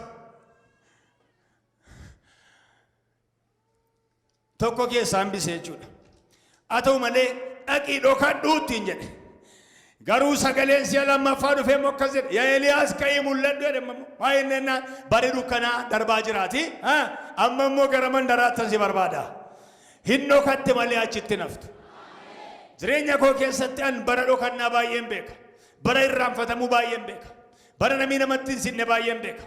Tokko keessaa hambise jechuudha. Haa ta'u malee dhaqii dhokadhuu ittiin jedhe. Garuu sagaleen si'a lammaffaa dhufee immoo akkas jedhe. Yaa Eeliyaas ka'ii mul'adhu jedhe immoo. Baay'een jennaan bari dukkanaa darbaa jiraati. Amma immoo gara mandaraattan si barbaada. Hin dhokatte malee achitti naftu. Jireenya koo keessatti an bara dhokannaa baay'een beeka. Bara irraanfatamuu baay'een beeka. Bara namni namatti hin sinne baay'een beeka.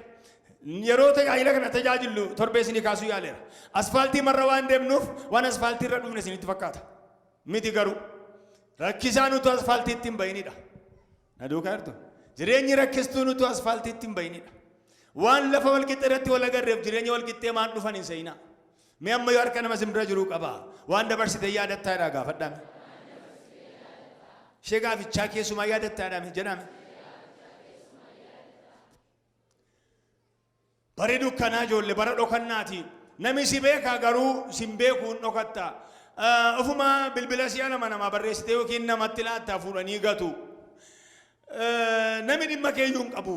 Yeroo tajaajila kana tajaajillu torbee isinii kaasuu yaaleera. Asfaaltii marra waan deemnuuf waan asfaaltii irra dhufne isinitti fakkaata. Miti garuu. Rakkisaan utuu asfaaltiitti hin bayinidha. Na duukaa jirtu. Jireenyi rakkistuun utuu asfaaltiitti hin bayinidha. Waan lafa walqixxee irratti wal agarreef jireenya walqixxee maan dhufan hin seenaa. Mee amma yoo harka nama isin bira jiruu qaba. Waan dabarsite yaadattaa jedhaa gaafadhaa. Ishee gaafichaa keessumaa yaadattaa jedhame jedhame. Bari dukkanaa ijoollee bara dhokannaati. Nami si beekaa garuu sin beekuu hin dhokatta. Ofuma bilbila si'a lama namaa barreessitee yookiin namatti laattaa fuudhanii gatu. Nami dhimma keeyyuu hin qabu.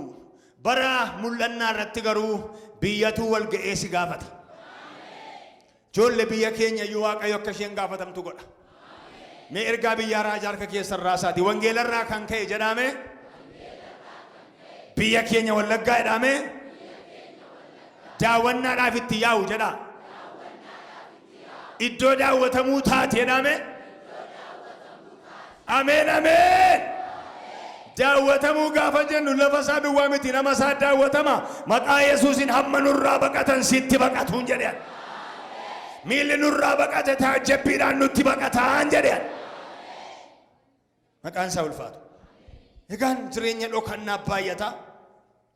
Bara mul'annaa irratti garuu biyyatu wal ga'ee si gaafata. Ijoollee biyya keenya iyyuu Waaqayyo akka isheen gaafatamtu godha. Mee ergaa biyyaa raajaa harka keessan raasaati. Wangeelarraa kan ka'e jedhaame. Biyya keenya Wallaggaa jedhame. Daawwannaadhaaf itti yaa'u jedha. Iddoo daawwatamuu taate jedhame. Ameen ameen. Daawwatamuu gaafa jennu lafa isaa duwwaa miti nama isaa daawwatama. Maqaa Yesuusiin hamma nurraa baqatan sitti baqatuun jedhan. Miilli nurraa baqate taajjabbiidhaan nutti baqataan jedhan. Maqaan isaa ulfaatu. Egaan jireenya dhokannaa baay'ata.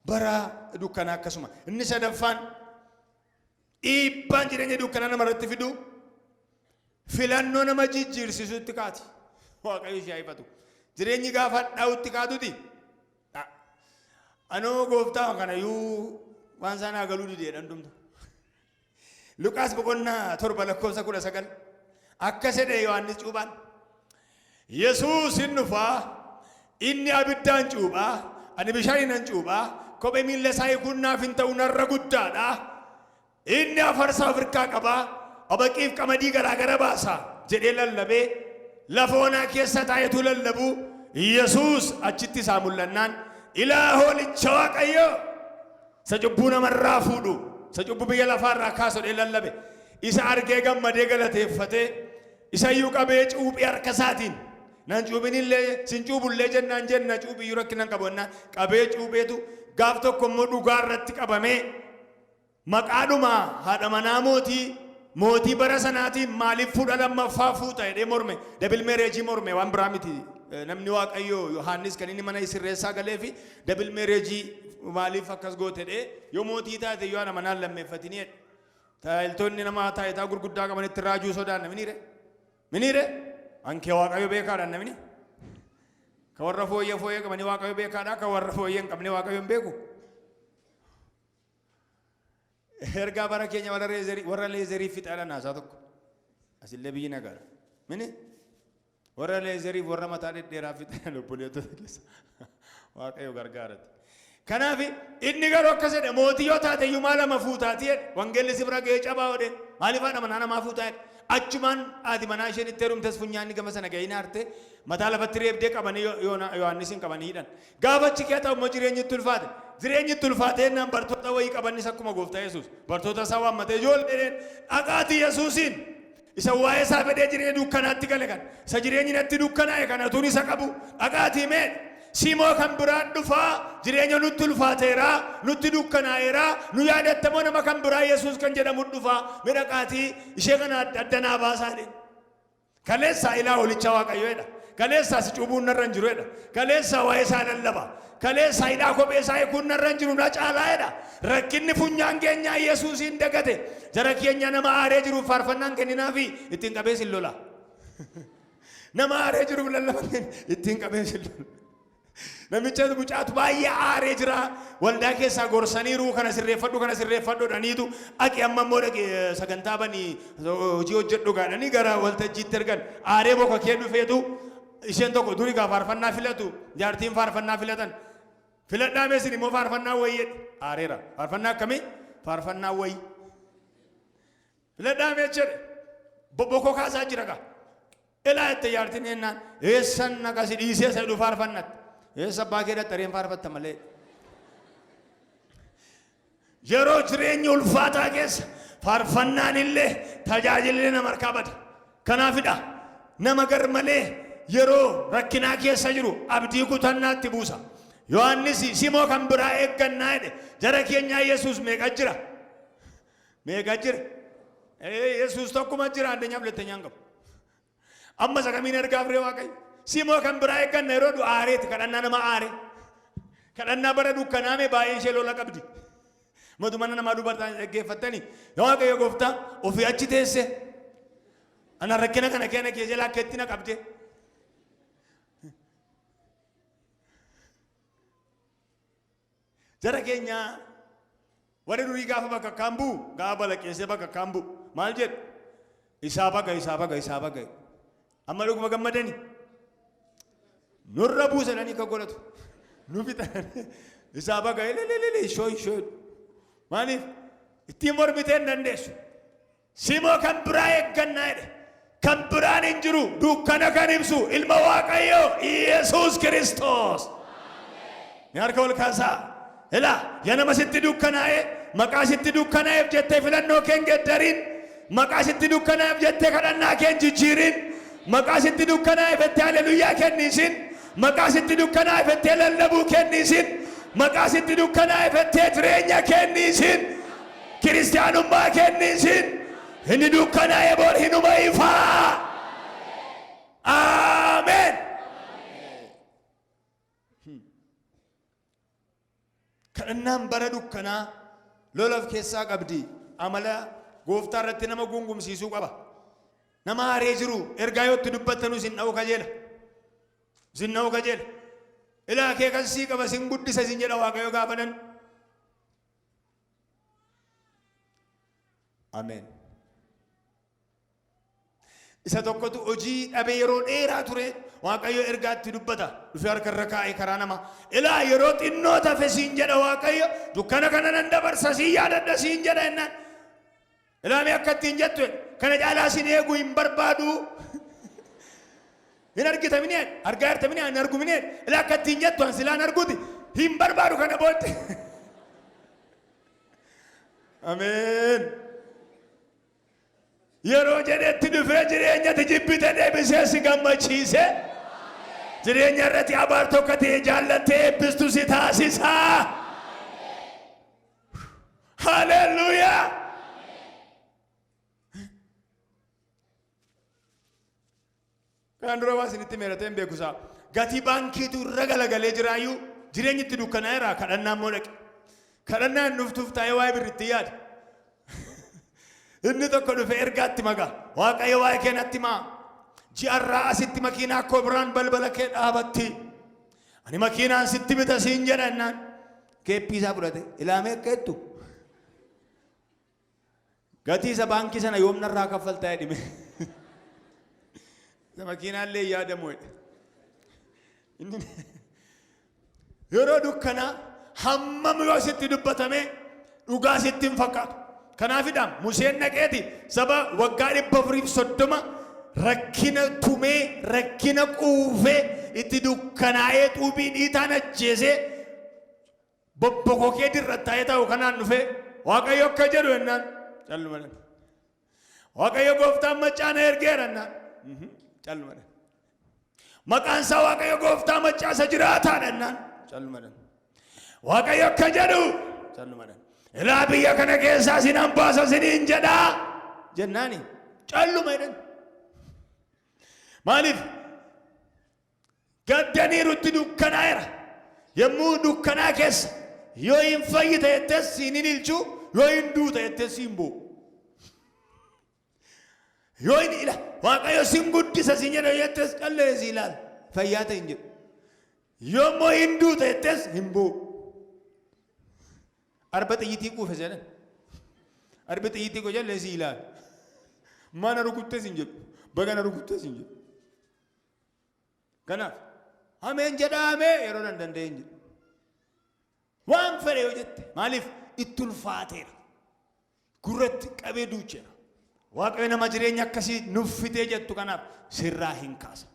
Bara dukkanaa akkasuma. Inni sadaffaan dhiibbaan jireenya dukkanaa namarratti fidu filannoo nama jijjiirsisuutti kaati. Waaqayyo ishee haa ifatu. Jireenyi gaafa hadhaa'utti kaatuti. Anoo gooftaa kanayyuu waan isaan haa galuu dideedha hundumtu. Luqaas boqonnaa 7 lakkoofsa 19 akkas jedhe Yohaannis cuuphaan. Yesuus hin dhufaa, inni abiddaan cuuphaa, ani bishaaniin nan cuuphaa, kophee miilla isaa hiikuun naaf hin ta'u narra guddaadha. Inni afarsaa of hirkaa qabaa, abaqiif qamadii garaagara baasa jedhee lallabee lafa onaa keessa taa'etu lallabu Yesuus achitti isaa mul'annaan ilaa hoolicha Waaqayyoo isa cubbuu namarraa fuudhu, isa cubbuu biyya lafaarraa kaasu jedhee lallabe. Isa argee gammadee galateeffatee isayyuu qabee cuuphee harka isaatiin nan cuuphinillee sin cuubullee jennaan jenna cuuphiyyuu rakkina hin qabu jennaan qabee cuupheetu gaaf tokko immoo dhugaa irratti qabamee maqaadhuma haadha manaa mootii mootii bara sanaatiin maaliif fuudha lammaffaa fuuta jedhee morme double marriage morme waan biraa miti. Namni Waaqayyoo Yohaannis kan inni mana sirreessaa galee fi double marriage maaliif akkas goote jedhee yoo mootii taate yoo haadha manaan lammeeffatinii jedhe. Tajaajiltoonni nama taayitaa gurguddaa qabanitti raajuu sodaanna miniire? Miniire? Ankee Waaqayyo beekaadhaan namni. Ka warra fooyyee fooyyee qabanii Waaqayyo beekaadha. Ka warra fooyyee hin qabne Waaqayyo hin beeku. Ergaa bara keenya warra leezerii warra leezerii fixaadhaan haasaa tokko. Asillee biyyi nagaadha. Mini? Warra leezeriif warra mataa dhedheeraa fixan obboleettota keessa. Waaqayyo gargaarati. Kanaaf inni garuu akkas jedhe mootii yoo taate iyyuu maal lama fuutaati jedhe wangeelli si bira ga'ee cabaa odhe maaliif haadha manaa namaa fuutaa jedhe achumaan haati manaa isheen itti heerumtes funyaanni gama sana ga'ee naarte mataa lafatti reebdee qabanii Yohaannisiin qabanii hidhan. Gaafa achi kee ta'u immoo jireenyi itti ulfaate. Jireenyi itti ulfaate jennaan bartoota wayii qabannis akkuma gooftaa Yesuus. Bartoota isaa waammatee ijoolleen dhaqaatii Yesuusiin isa waa'ee isaa fedhee jireenya dukkanaatti gale kan isa jireenyi natti dukkanaa'e kana utuun isa qabu dhaqaatii mee simoo kan biraan dhufaa jireenya nutti ulfaateera nutti dukkanaa'eera nu yaadattamoo nama kan biraa Yesuus kan jedhamu dhufaa mee dhaqaatii ishee kana adda naa baasaa jedheen. Kaleessaa ilaa hoolicha Waaqayyoo jedha. Kaleessaa si cuubuun narra hin jiru jedha. Kaleessaa waa'ee isaa lallaba. Kaleessaa hidhaa kophee isaa hiikuun narra hin jiru na caalaa jedha. Rakkinni funyaan keenyaa Yesuusiin dagate. Jara keenya nama aaree jiruuf faarfannaan kenninaafi ittiin qabee sin lola. Nama aaree jiruuf lallaba ittiin qabee sin lola. Namicha mucaatu baay'ee aaree jira. Waldaa keessaa gorsaniiru kana sirreeffadhu kana sirreeffadhu jedhaniitu dhaqi amma immoo dhaqi sagantaa banii hojii hojjedhu gaadhanii gara waltajjiitti ergan. Aaree boka kee dhufeetu isheen tokko duri gaa faarfannaa filatu jaartiin faarfannaa filatan. Filadhaa mee isin immoo faarfannaa wayii jedhe. Aareera. Faarfannaa akkamii? Faarfannaa wayii. Filadhaa mee jedhe. Bobbokoo kaasaa jira gaa. Ilaa jette jaartiin jennaan eessan naqa si dhiisee isa jedhu faarfannatti. Eessa abbaa kee dhaxxareen faarfatta malee. Yeroo jireenyi ulfaataa keessa faarfannaan illee tajaajilli nama harkaa bada. Kanaafidha nama gar malee yeroo rakkinaa keessa jiru abdii kutannaatti buusa. Yohaannis simoo kan biraa eeggannaa jedhe jara keenyaa Yesuus meeqa jira? Meeqa jira? Ee, Yesuus tokkuma jira andenyaaf lettanyaan qabu. Amma isa kamiin ergaaf ree Waaqayyo? Simoo kan biraa eegganna yeroo du aareeti kadhannaa nama aare. Kadhannaa bara dukkanaame baay'een ishee lola qabdi. Matu mana namaa dubartaan dhaggeeffattanii yaa Waaqayyo gooftaa ofii achi teesse ana rakkina kana keena kee jala akka itti na qabde. Jara keenya warri durii gaafa bakakkaan bu'u gaafa balaqqeessee bakakkaan bu'u maal jedhu isaa baga isaa baga isaa baga amma dhuguma gammadani nurra buusananii kan godhatu nu fixan isaa baga ilililili ishoo ishoo maaliif ittiin mormitee hin dandeessu simoo kan biraa eeggannaa jedhe kan biraan hin jiru dukkana kan ibsu ilma Waaqayyoo Iyesuus Kiristoos. Ni harka ol kaasaa. Ilaa ya nama sitti dukkanaa'e maqaa sitti dukkanaa'eef jettee filannoo kee hin geddariin. Maqaa sitti dukkanaa'eef jettee kadhannaa kee hin jijjiirin. Maqaa sitti dukkanaa'eef jettee haleluyaa kenniisin. Maqaa sitti dukkanaa'eef jettee lallabuu kenniisin. Maqaa sitti dukkanaa'eef jettee jireenya kenniisin. Kiristiyaanummaa kenniisin. Inni dukkanaa'e bor hinuma ifaa. Ameen. Kadhannaan bara dukkanaa lola of keessaa qabdi. Amala gooftaa irratti nama gungumsiisuu qaba. Nama aaree jiru ergaa yoo itti dubbattanu isin dha'uu kajeela. Isin dha'uu kajeela. Ilaa kee kan sii qaba sin guddisa isin jedha Waaqayyo gaafanan. Ameen. Isa tokkotu hojii dhabee yeroo dheeraa ture Waaqayyo ergaa itti dubbata. Dhufee harka irra kaa'ee karaa nama. Ilaa yeroo xinnoo tafe siin jedha Waaqayyo dukkana kana nan dabarsa siin yaadadha siin jedha jennaan. Ilaa mee akka ittiin jettu kana caalaa sin eegu hin barbaadu. Hin argita mini argaa jirta mini hin argu mini ilaa akka ittiin jettu an silaan arguti hin barbaadu kana booddee. Ameen. Yeroo jedhetti dhufee jireenyati jibbite deebisee si gammachiise. Jireenya irratti abaartuu akka ta'e jaallattee eebbistu si taasisa. Haleluuyaa. Kanaan dura waa isinitti meeratee hin beeku isaa. Gatii baankiitu irra galagalee jiraayyuu jireenyi itti dukkanaa'eera kadhannaa immoo dhaqe. Kadhannaa hin dhuftuuf taa'ee waa'ee birritti yaada. Inni tokko dhufee ergaatti magaa. Waaqayyo waa'ee kee natti himaa. Ji'arraa asitti makiinaa koo biraan balbala kee dhaabatti. Ani makiinaan sitti bita siin jedha jennaan. Keeppii isaa fudhate ilaamee akka jettu. Gatii isa baankii sana yoom narraa kaffaltaa jedhime. Isa makiinaallee hin yaadamu jedhe. Inni yeroo dukkanaa hammam yoo sitti dubbatame dhugaa sitti hin fakkaatu. Kanaafidha Museen dhaqeeti saba waggaa 430 rakkina tumee rakkina quufee itti dukkanaa'ee xuubii dhiitaan ajjeesee bobbokokee dirrattaa'ee taa'u kanaan dhufee Waaqayyo akka jedhu jennaan calluma jedhan. Waaqayyo gooftaan maccaa na ergeera jennaan calluma jedhan. Maqaan isaa Waaqayyo gooftaa maccaa isa jiraataadha jennaan calluma jedhan. Waaqayyo akka jedhu calluma jedhan. Ilaa biyya kana keessaa sinan baasa siniin jedhaa jennaani calluma jedhan. Maaliif? Gaddaniiru itti dukkanaa'eera. Yommuu dukkanaa keessa yoo hin fayyita jettes siin hin ilchu, yoo hin duuta jettes siin boo'u. Yoo hin ila Waaqayyo sin guddisa siin jedha jettes callee si ilaala. Fayyaa ta'e hin jedhu. Yoommoo hin duuta jettes hin boo'u. Arba xiyyitii quufe jedhan. Arbi xiyyitii koo jallee si ilaala. Mana rukuttes hin jedhu. Baga na rukuttes hin jedhu. Kanaaf ameen jedhaamee yeroo nan danda'e hin jedhu. Waan fedhe yoo jette maaliif itti ulfaateera. Gurratti qabee duucheera. Waaqayyo nama jireenya akkasii nuffitee jettu kanaaf sirraa hin kaasa.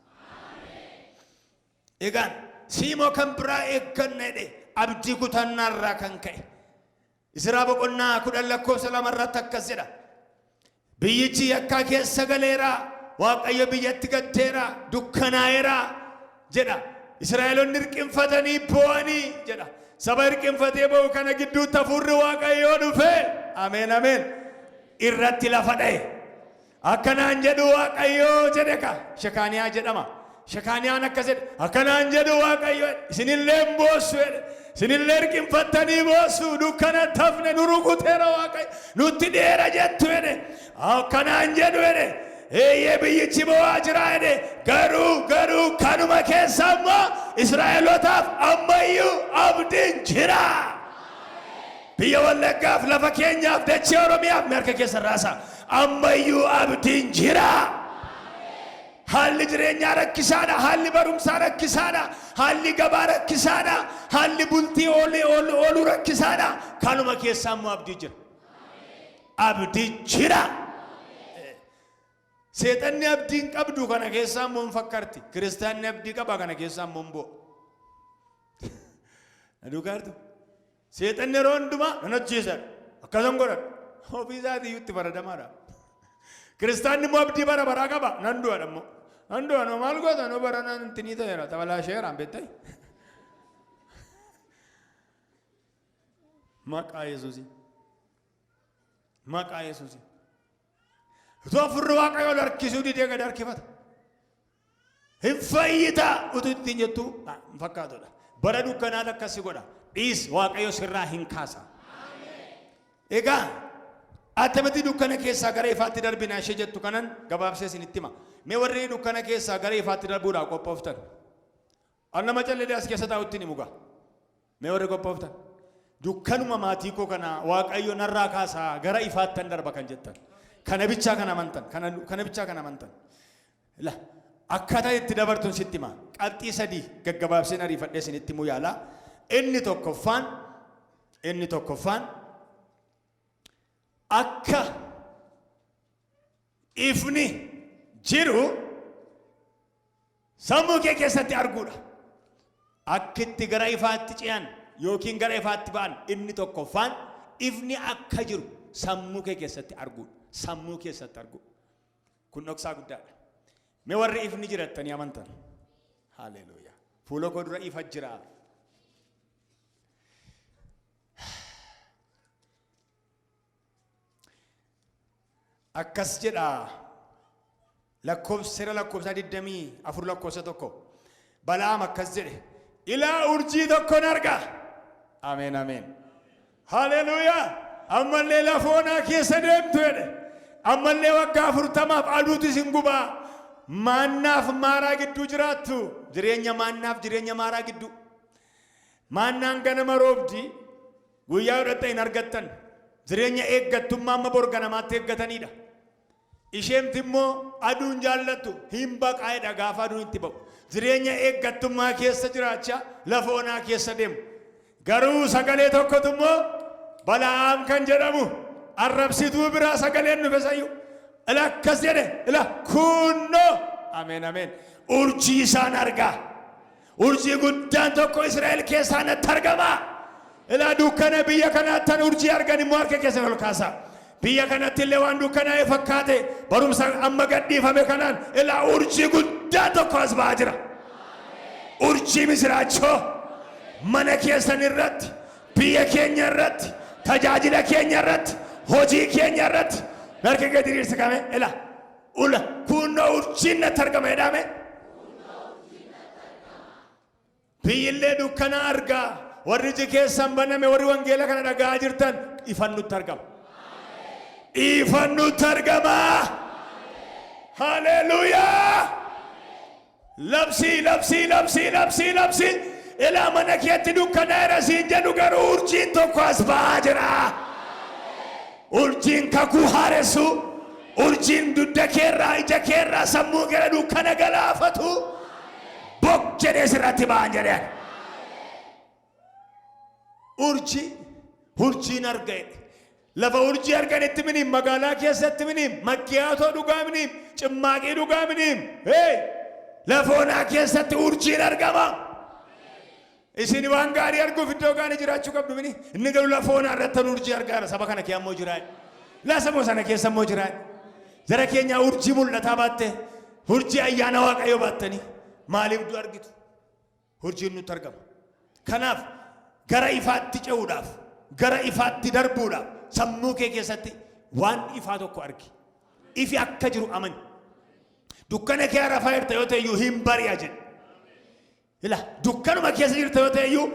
Egaan siimoo kan biraa eegganna jedhe abdii kutannaarraa kan ka'e. Izraa boqonnaa 10 lakkoofsa 2 irratti akkas jedha. Biyyichi yakkaa keessa galeera, Waaqayyo biyyatti gaddeera, dukkanaa'eera jedha. Israa'eloonni hirqinfatanii boo'anii jedha. Saba hirqinfatee boo'u kana gidduutti hafuurri Waaqayyoo dhufe, ameen ameen, irratti lafa dha'e. Akkanaan jedhu Waaqayyoo jedhe ka Shekaaniyaa jedhama. Shekaaniyaan akkas jedhe, akkanaan jedhu Waaqayyo jedhe, isinillee hin boossu jedhe, isinillee hirqinfattanii boossu, dukkana tafne nu rukuteera Waaqayyo, nutti dheera jettu jedhe, akkanaan jedhu jedhe, eeyyee biyyichi bo'aa jira jedhe, garuu garuu kanuma keessa ammoo Israa'elotaaf ammayyuu abdiin jira. Biyya Wallaggaaf, lafa keenyaaf, dachee Oromiyaaf mee harka keessan raasaa. Ammayyuu abdiin jira. Haalli jireenyaa rakkisaadha. Haalli barumsaa rakkisaadha. Haalli gabaa rakkisaadha. Haalli bultii ooluu rakkisaadha. Kanuma keessaa immoo abdii jira. Abdii jira. Seexanni abdii hin qabdu kana keessaa immoo hin fakkarti. Kiristaanni abdii qaba kana keessaa immoo hin bu'a. Na duukaa jirtu? Seexanni yeroo hundumaa nan ajjeesa akkasan godhadha. Ofii isaatii iyyuu itti faradamaadha. Kiristaanni immoo abdii bara baraa qaba. Nan du'a immoo. Nan du'a noo maal goota noo bara nan intinii ta'eera tabalaasheera beektee. Maqaa Yesuusii. Maqaa Yesuusii. Utuu hafuurri Waaqayyoo ol harkisuu didee gad harkifata. Hin fayyita utuu ittiin jettu hin fakkaatudha. Bara dukkanaatu akkas si godha. Dhiis Waaqayyo sirraa hin kaasa. Egaa attamitti dukkana keessaa gara ifaatti darbina ishee jettu kanan gabaabsee isinitti hima. Mee warri dukkana keessaa gara ifaatti darbuudhaaf qophooftan. An nama calledee as keessa taa'utti hin himu gaa. Mee warri qophooftan. Dukkanuma maatii koo kana Waaqayyo narraa kaasaa gara ifaattan darba kan jettan. Kana bichaa kan amantan. Kana bichaa kan amantan. La akkaataa itti dabartun sitti hima. Qabxii sadii gaggabaabseen ariifadhee isinitti himuu yaala. Inni tokkoffaan akka ifni jiru sammuu kee keessatti arguudha. Akka itti gara ifaatti ce'an yookiin gara ifaatti ba'an inni tokkoffaan ifni akka jiru sammuu kee keessatti arguudha. Sammuu keessatti arguu. Kun dhoksaa guddaadha. Mee warri ifni jirattanii amantan. Haleluuyaa. Fuula koo dura ifa jira. Akkas jedha lakkoofsa seera lakkoofsaa 24 lakkoofsa 1. Bala'aam akkas jedhe. Ilaa urjii tokkon arga. Ameen ameen. Haleluuyaa. Ammallee lafa onaa keessa deemtu jedhe. Ammallee waggaa 40f aduutu isin gubaa. Maannaaf maaraa gidduu jiraattu. Jireenya maannaaf jireenya maaraa gidduu. Maannaan ganama roobdi. Guyyaa yoo dhaqxan hin argattan. Jireenya eeggattummaa amma bor ganamaatti eeggatanidha. Isheemti immoo aduun jaallattu hin baqaa'edha gaafa aduun itti ba'u. Jireenya eeggattummaa keessa jiraachaa lafa onaa keessa deemu. Garuu sagalee tokkotu immoo Bala'aam kan jedhamu arrabsituu biraa sagaleen dhufe sayyuu. Ila akkas jedhe ila kunnoo ameen ameen urjii isaan argaa. Urjii guddaan tokko Israa'el keessaa natti argama. Ilaa dukkana biyya kanaattan urjii argan immoo harka keessan ol kaasaa. Biyya kanatti illee waan dukkanaa'e fakkaate barumsa amma gadhiifame kanaan ilaa urjii guddaan tokko as ba'aa jira. Urjii misiraachoo mana keessan irratti, biyya keenya irratti, tajaajila keenya irratti, hojii keenya irratti harka kee diriirsi kame ila ula kunnoo urjiin natti argama jedhame. Biyyillee dukkana argaa. Warri iji keessan baname warri wangeela kana dhaga'aa jirtan ifan nutti argama. Ifan nutti argama. Haleluuyaa. Labsii labsii labsii labsii labsii. Ilaa mana keetti dukkanaa'eera siin jedhu garuu urjiin tokko as ba'aa jira. Urjiin kakuu haaressu, urjiin dugda keerraa, ija keerraa, sammuu keerra dukkana galaafatu bok jedhee sirratti ba'an jedheen. Urjii, urjiin arga jedhe. Lafa urjii arganitti miniim, magaalaa keessatti miniim, makkiyaatoo dhugaa miniim, cimmaaqii dhugaa miniim. Hey! Lafa onaa keessatti urjiin argama. Isin waan gaarii arguuf iddoo gaarii jiraachuu qabdu mini. Inni garuu lafa onaa irratti urjii argaara. Saba kana kee ammoo jiraa. Laa saba sana keessa ammoo jiraa. Jara keenyaa urjii mul'ataa baatte, urjii ayyaana Waaqayyoo baattanii maaliif du'a argitu? Urjiin nutti argama. Kanaaf gara ifaatti ce'uudhaaf, gara ifaatti darbuudhaaf sammuu kee keessatti waan ifaa tokko argi. Ifi akka jiru amani. Dukkana kee rafaa jirta yoo ta'e iyyuu hin bari'a jedhe. Ila dukkanuma keessa jirta yoo ta'e iyyuu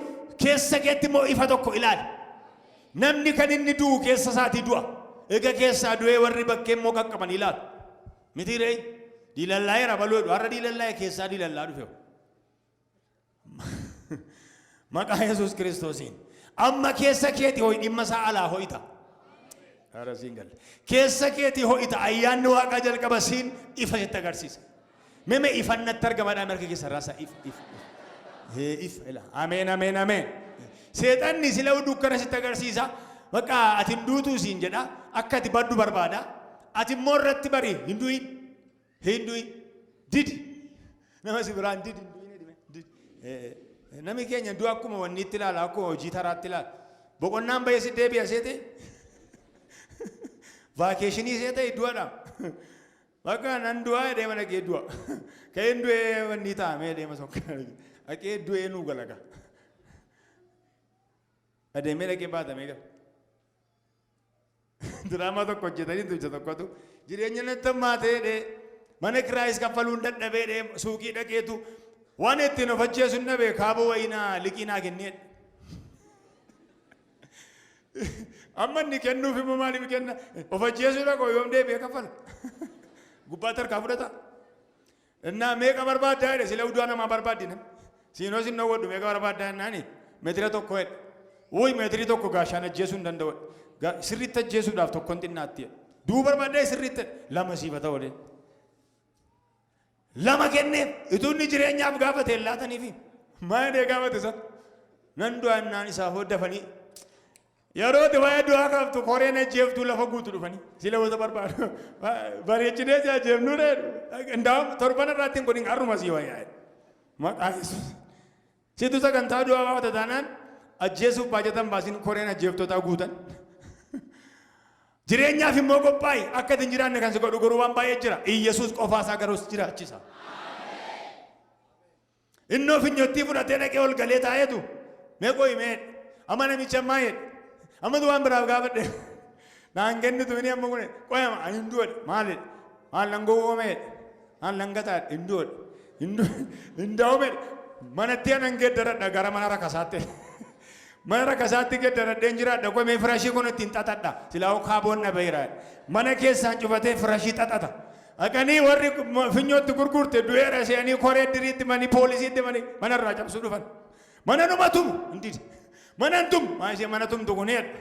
keessa keetti immoo ifa tokko ilaali. Namni kan inni du'u keessa isaatii du'a. Egaa keessaa du'ee warri bakkee immoo qaqqaban ilaalu. Miti ree? Diilallaa'eera baluu jedhu. Har'a diilallaa'e keessaa diilallaa dhufe. Maqaa Yesuus Kiristoosiin. Amma keessa keeti ho'i dhimma isaa alaa ho'ita. Haara siin galle. Keessa keeti ho'ita ayyaanni Waaqaa jalqaba siin ifa sitti agarsiisa. Meme ifan natti argamadhaa marka keessa raasaa if if if. Hee if ila. Ameen ameen ameen. Seexanni sila dukkana sitti agarsiisa. Bakka ati hin duutuu siin jedha. Akka ati baddu barbaada. Ati immoo irratti bari hin du'in. Hin du'in. Didi. Nama si biraan didi hin du'in jedhime. Didi. Nami keenya du'a akkuma wanni itti ilaala akkuma hojii taraatti ilaala. Boqonnaan bahee si deebi'a seete. Vaakeeshinii see ta'e du'adha. Bakka nan du'aa jedhee mana kee du'a. Ka'een du'ee wanni taa'amee deema sokka. Dhaqee du'ee nuu galaga. Adeemee dhaqee baatamee gala. Diraamaa tokko hojjetanii ducha tokkotu jireenya natti hammaatee jedhee mana kiraayis kaffaluun dadhabee jedhee suuqii dhaqeetu waan ittiin of ajjeesu hin dhabe kaaboo wayii naa liqii naa kennee jedhe. Amma inni kennuuf immoo maaliif kenna? Of ajjeesuu dhaqoo yoom deebi'ee kaffala? Gubbaatti harkaa fudhata. Innaa meeqa barbaaddaa jedhe sila udaa namaa barbaaddi namni. Siinoo sin dhowwadhu meeqa barbaaddaa jennaani meetira tokko jedhe. Wuy meetirii tokko gaashaan ajjeesuu hin danda'u. Sirriitti ajjeesuudhaaf tokkon xinnaatti jedhe. Du'uu barbaaddaa sirriitti lama siif haa ta'u jedhe. Lama kenneef utuu inni jireenyaaf gaafate hin laataniifi. Maal jedhee gaafate san? Nan du'a jennaan isaaf dafanii Yeroo ati waa'ee du'aa kaaftu koreen ajjeeftuu lafa guutu dhufanii sila wanta barbaadu bareechinee si ajjeefnuu dha Indaa'um torban irraatti hin godhin har'uma sii wayyaa maqaa Yesuus. Situ sagantaa du'aa baafata taanaan ajjeesuuf baajatan baasin koreen ajjeeftootaa guutan. Jireenyaaf immoo qophaa'i akka ati hin jiraanne kan si godhu garuu waan baay'ee jira. Iyyasuus qofaa isaa garuu si jiraachisa. Innoo finyottii fudhatee dhaqee ol galee taa'eetu mee qoyi mee amma namicha ammaa jedhe ammatu waan biraaf gaafadhe naan kennitu inni amma kun qoyama ani hin du'adhe maal jedhe maal nan gowwoome jedhe maal nan gataa jedhe hin du'adhe hin daa'ume jedhe manatti anan geeddaradha gara mana rakasaatti mana rakasaatti geeddaradheen jiraadha qoy mee firashii kun ittiin xaxadha silaa kaaboon dhabeera mana keessaan cufatee firashii xaxata Dhaqanii warri finyootti gurgurte du'eera se'anii koree diriitti manii poolisiitti manii mana irraa cabsuu dhufan. Mana numa tumu hin dide. Mana hin tumu maa ishee mana tumtu kun jedha.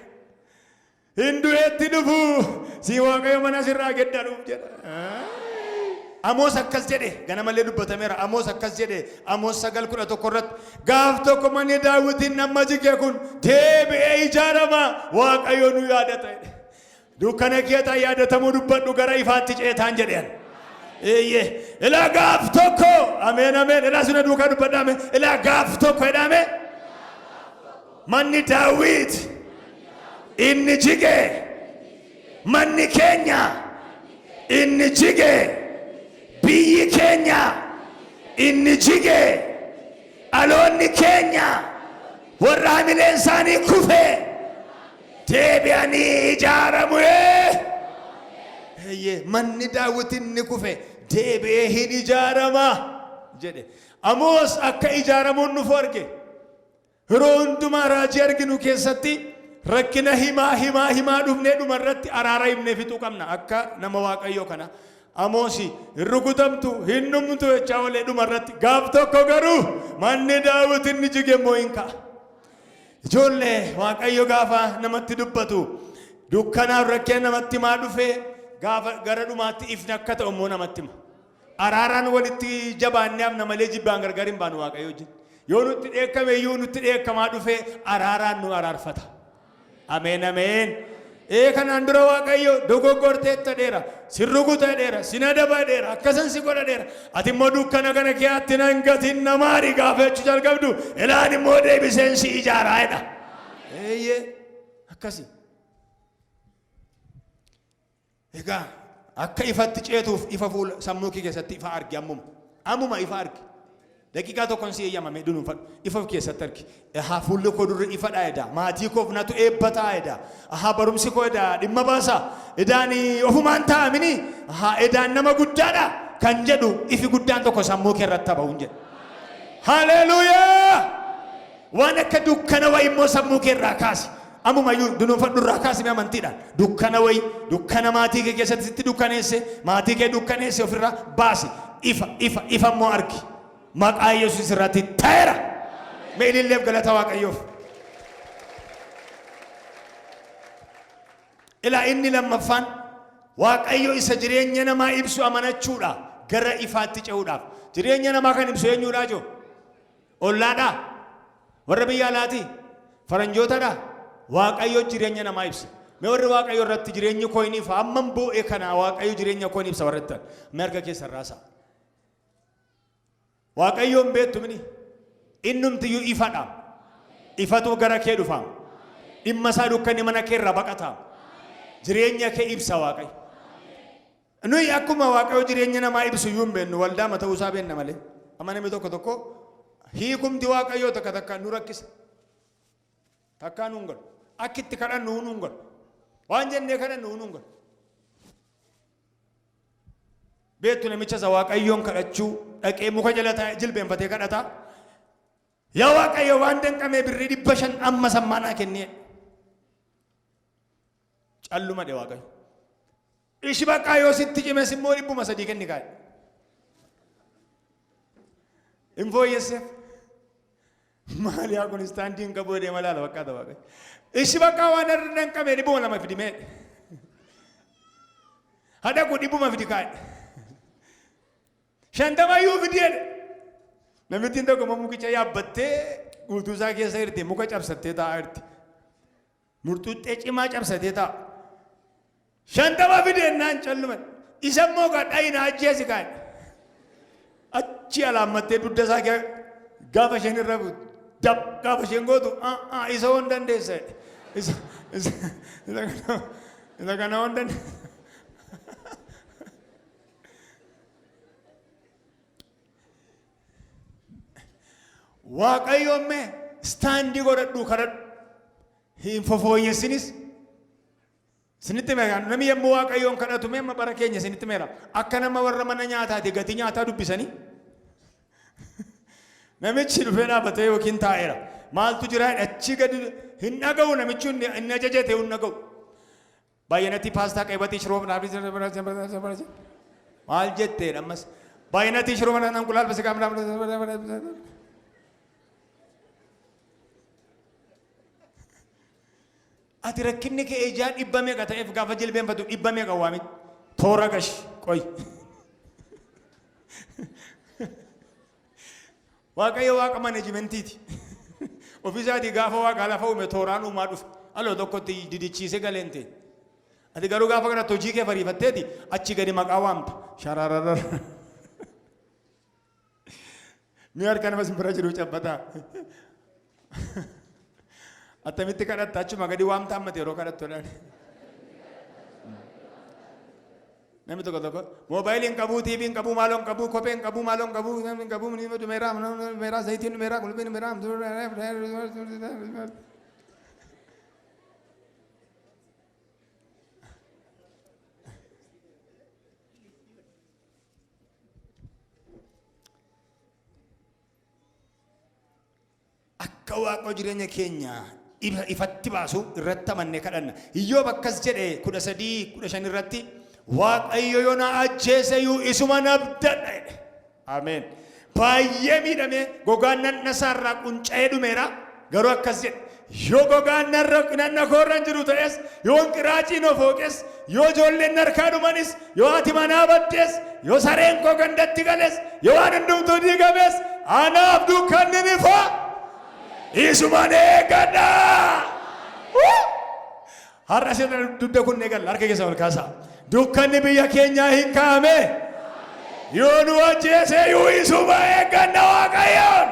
Hin du'eetti dhufu si waaqayyo mana sirraa geddaruuf jedha. Amoos akkas jedhe ganamallee dubbatameera. Amoos akkas jedhe Amoos 9:11 irratti gaaf tokko manni Daawitiin amma jige kun deebi'ee ijaarama waaqayyo nu yaadata jedhe. Dukkana keetaa yaadatamuu dubbadhu gara ifaatti ceetaan jedheen. Eeyyee. Ilaa gaaf tokko. Ameen ameen. Ilaa suna duukaa dubbadha ameen. Ilaa gaaf tokko jedhame. Manni Daawit inni jige. Manni keenya inni jige. Biyyi keenya inni jige. Dhaloonni keenya warra hamileen isaanii kufe. Deebi'anii ijaaramu. Eeyyee manni Daawit inni kufe deebi'ee hin ijaarama jedhe. Amoos akka ijaaramuun dhufu arge. Yeroo hundumaa raajii arginu keessatti rakkina himaa himaa himaa dhufnee dhuma irratti araara himnee fixuu qabna. Akka nama Waaqayyoo kana. Amoosi hin rukutamtu hin dhumtu jechaa oolee dhuma irratti gaaf tokko garuu manni Daawit inni jige immoo hin ka'a. Ijoollee Waaqayyo gaafa namatti dubbatu dukkanaaf rakkina namatti himaa dhufee gaafa gara dhumaatti ifni akka ta'u immoo namatti hima. Araaraan walitti jabaannee hafna malee jibbaan gargar hin baanu Waaqayyo wajjin. Yoo nutti dheekkame iyyuu nutti dheekkamaa dhufee araaraan nu araarfata. Ameen ameen. Ee kanaan dura Waaqayyo dogoggorteetta dheera, sin rukuta dheera, sin adaba dheera, akkasan si godha dheera. Ati immoo dukkana kana keeyaatti nan gatin namaari gaafa jechuu jalqabdu ilaan immoo deebiseen si ijaaraa jedha. Eeyyee akkasi. Egaa akka ifatti ceetuuf ifa fuula sammuu kee keessatti ifa argi ammuma. Ammuma ifa argi. Daqiiqaa tokkon si eeyyama mee dunuunfadhu. Ifa of keessatti argi. Ahaa fuulli koo durri ifadha edaa. Maatii koof natu eebba ta'a edaa. Ahaa barumsi koo edaa dhimma baasa. Edaan ofumaan ta'a mini. Ahaa edaan nama guddaadha kan jedhu ifi guddaan tokko sammuu kee irratti haba'uun jedha. Haleluuyaa! Waan akka dukkana wayii immoo sammuu kee irraa kaasi. Ammuma iyyuu dunuunfadhu irraa kaasi mee amantiidhaan. Dukkana wayii, dukkana maatii kee keessatti sitti dukkaneesse, maatii kee dukkaneesse ofirraa baasi. Ifa, ifa, ifa immoo argi. Maqaa Yesuus irratti ta'eera. Mee ililleef galata Waaqayyoof. Ilaa inni lammaffaan Waaqayyo isa jireenya namaa ibsu amanachuudha gara ifaatti ce'uudhaaf. Jireenya namaa kan ibsu eenyuudhaa jiru? Ollaadhaa? Warra biyya alaatii? Faranjootadhaa? Waaqayyo jireenya namaa ibsa. Mee warri Waaqayyo irratti jireenyi koo hin ifa amman boo'e kana Waaqayyo jireenya koo hin ibsa warra jettan. Mee harka keessan raasaa. Waaqayyoon beektu mini innumtiyyuu ifadha. Ifatu gara kee dhufa. Dhimma isaa dukkanni mana kee irraa baqata. Jireenya kee ibsa Waaqayyo. Nuyi akkuma Waaqayyo jireenya namaa ibsu iyyuu hin beeknu waldaama ta'uu isaa beekna malee. Amma namni tokko tokko hiikumti Waaqayyoo takka takka nu rakkisa. Takkaa nuun galu. Akki itti kadhannu nuun galu. Waan jennee kadhannu nuun galu. Beektu namicha isa Waaqayyoon kadhachuu dhaqee muka jala taa'ee jilbeenfatee kadhata. Yaa Waaqayyo waan danqamee birrii 500 amma sammaa naa kennee. Calluma dhe Waaqayyo. Ishi baqqaa yoo sitti cimes immoo 300 kenni kaa'e. Hin fooyyesseef. Maali yaa kun istaandii hin qabu jedhee malaala fakkaata Waaqayyo. Ishi baqqaa waan irra danqame 200 fidi mee. Hadha kun dhibbuma fidi kaa'e. 50 iyyuu fidi jedhe. Namittiin tokko immoo mukicha yaabbattee guutuu isaa keessa jirti muka cabsattee taa'aa jirti. Murxuxxee cimaa cabsatee taa'a. 50 fidi jennaan calluma. Isa immoo gaa dhayi na ajjeesi kaa'e. Achi alaammattee dugda isaa gaafa isheen irra dab gaafa isheen gootu isa hoon dandeessa jedhe. Isa isa isa kana isa kana hoon dandeessa. Waaqayyoon mee istaandii godhadhu kadhadhu. Hin fofooyyessinis. Isinitti meera namni yommuu Waaqayyoon kadhatu mee amma bara keenya isinitti meera akka nama warra mana nyaataati gatii nyaataa dubbisanii namichi dhufee dhaabatee yookiin taa'eera maaltu jira achi gadi hin dhaga'u namichi inni ajajate hin dhaga'u. Baay'inatti paastaa qaybatii shiroo maal jetteedha ammas baay'inatti shiroo mana እንቁላል በስጋ ምናምን Ati rakkinni kee ijaa dhibba meeqa ta'eef gaafa jilbeenfatu dhibba meeqa waamin toora gashi qoy. Waaqayyo waaqa manejimentiiti. Ofiisaatii gaafa waaqa lafa uume tooraan uumaa dhufe. Aloo tokkotti didichiisee galeen ta'e. Ati garuu gaafa kanatti hojii kee fariifatteeti achi gadi maqaa waamta. Sharararara. Mee harka nama sin bira jiru cabbataa. Attamitti kadhatta achuma gadi waamta ammati yeroo kadhattu jedhan. Namni tokko tokko moobaayilii hin qabuu, tiivii hin qabuu, maaloo hin qabuu, kophee hin qabuu, maaloo hin qabuu, namni hin qabuu, ni dhumeeraa, dhumeeraa, zayitiin dhumeeraa, qulbiin dhumeeraa. Akka Waaqoo jireenya keenya ifatti baasu irratti amannee kadhanna. Iyyoob akkas jedhe 13:15 irratti Waaqayyo yoo na ajjeese iyyuu isuma nabdadha jedhe. Ameen. Baay'ee miidhamee gogaan nanna isaarraa qunca'ee dhumeera. Garuu akkas jedhe. Yoo gogaan nanna koorra hin jiru ta'es, yoo qiraaciin of hooqes, yoo ijoolleen narkaa dhumanis, yoo haati manaa baddees, yoo sareen koo gandatti gales, yoo waan hundumtuu diigames, anaaf dukkanni ni ifa. Isuman eeggadha. Har'a sirna dugda kun eegalla, harka keessa ol kaasaa. Dukkanni biyya keenyaa hin kaa'ame. Yoo nu ajjeese iyyuu isuma eegganna Waaqayyoon.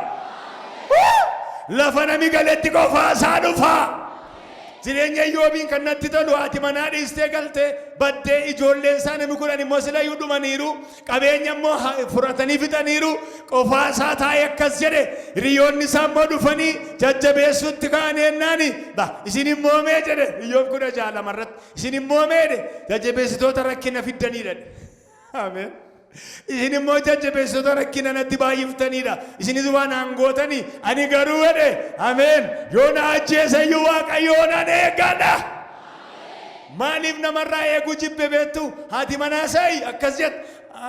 Lafa nami galetti qofaa isaa dhufa. Jireenya Iyyoobiin kan natti tolu, haati manaa dhiistee galtee baddee, ijoolleen isaa namni 10 immoo silayyuu dhumaniiru, qabeenya immoo fudhatanii fixaniiru. Qofaa isaa taa'ee akkas jedhe. Hiriyoonni isaa immoo dhufanii jajjabeessuutti ka'anii ennaani, "Ba isin immoo mee," jedhe Iyyoob 16:2 irratti, "isin immoo mee," jedhe, "jajjabeessitoota rakkina fiddaniidha," jedhe. Ameen. "Isin immoo jajjabeessitoota rakkina natti baay'iftaniidha. Isinis waan aangootanii, ani garuu," jedhe, ameen, "yoo na ajjeese iyyuu Waaqayyoo nan eeggadha." Maaliif namarraa eeguu jibbe beektu? Haati manaa isaa akkas jette.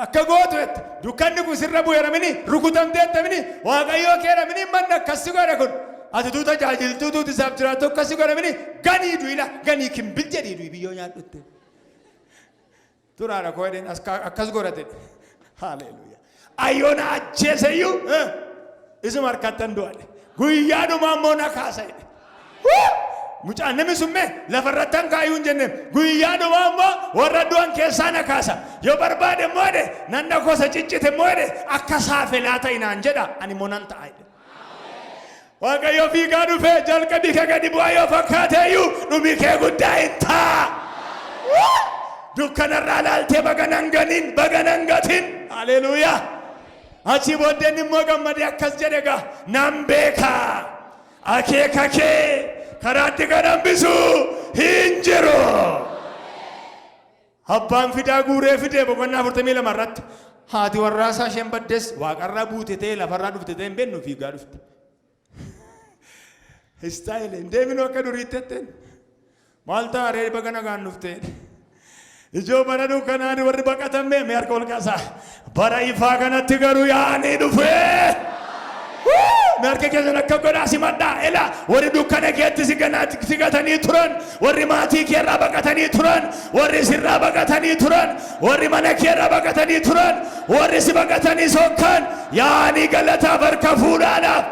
Akka gootu jette. "Dukkanni kun sirra bu'eera mini, rukutamteetta mini, Waaqayyoo keera mini, manni akkas si godhe kun. Ati tuu tajaajiltuu tuuti isaaf jiraattu akkas si godhe mini, ganii du'ila, ganii kimbil jedhii du'i, biyyoo nyaadhutte. Turaadha koo," jedheen, akkas godhate. Haleluuyaa. "Ayyoona ajjeese iyyuu isuma harkattan du'adhe. Guyyaa dhumaa immoo na kaasa," jedhe. Mucaan namni sun mee lafarratti han kaayuu hin jenne. "Guyyaa dhumaa immoo warra du'an keessaa na kaasa. Yoo barbaade immoo," jedhe, "nanna kosa ciccite immoo," jedhe, "akka saafelaa ta'i naan jedha, ani immoo nan ta'a," jedhe. Waaqayyo fiigaa dhufee jalqabii kee gadi bu'aa yoo fakkaate iyyuu dhumi kee guddaa hin ta'a. Dukkanarraa laaltee baga nan ganin, baga nan gatin. Haleluuyaa. Achi booddeen immoo gammadee akkas jedhe gaa, "Nan beeka, akeeka kee karaatti kan hambisu hin jiru." Abbaan fidaa guuree fidee boqonnaa 42 irratti haati warraasaa isheen baddes waaqarraa buute ta'e, lafarraa dhufte ta'e hin beeknu, fiigaa dhufte. Style hin deeminu akka duriitti jetteen. "Maal ta'a ree, baga nagaan dhufte." Ijoo bara dukkanaan warri baqatan mee harka ol kaasaa. Bara ifaa kanatti garuu yaa'anii dhufee. Mee harka keessan akka godhaa simadhaa. Ela warri dukkana keetti si gatanii turan, warri maatii keerraa baqatanii turan, warri sirraa baqatanii turan, warri mana keerraa baqatanii turan, warri si baqatanii sokkan yaa'anii galataaf harka fuudhaadhaaf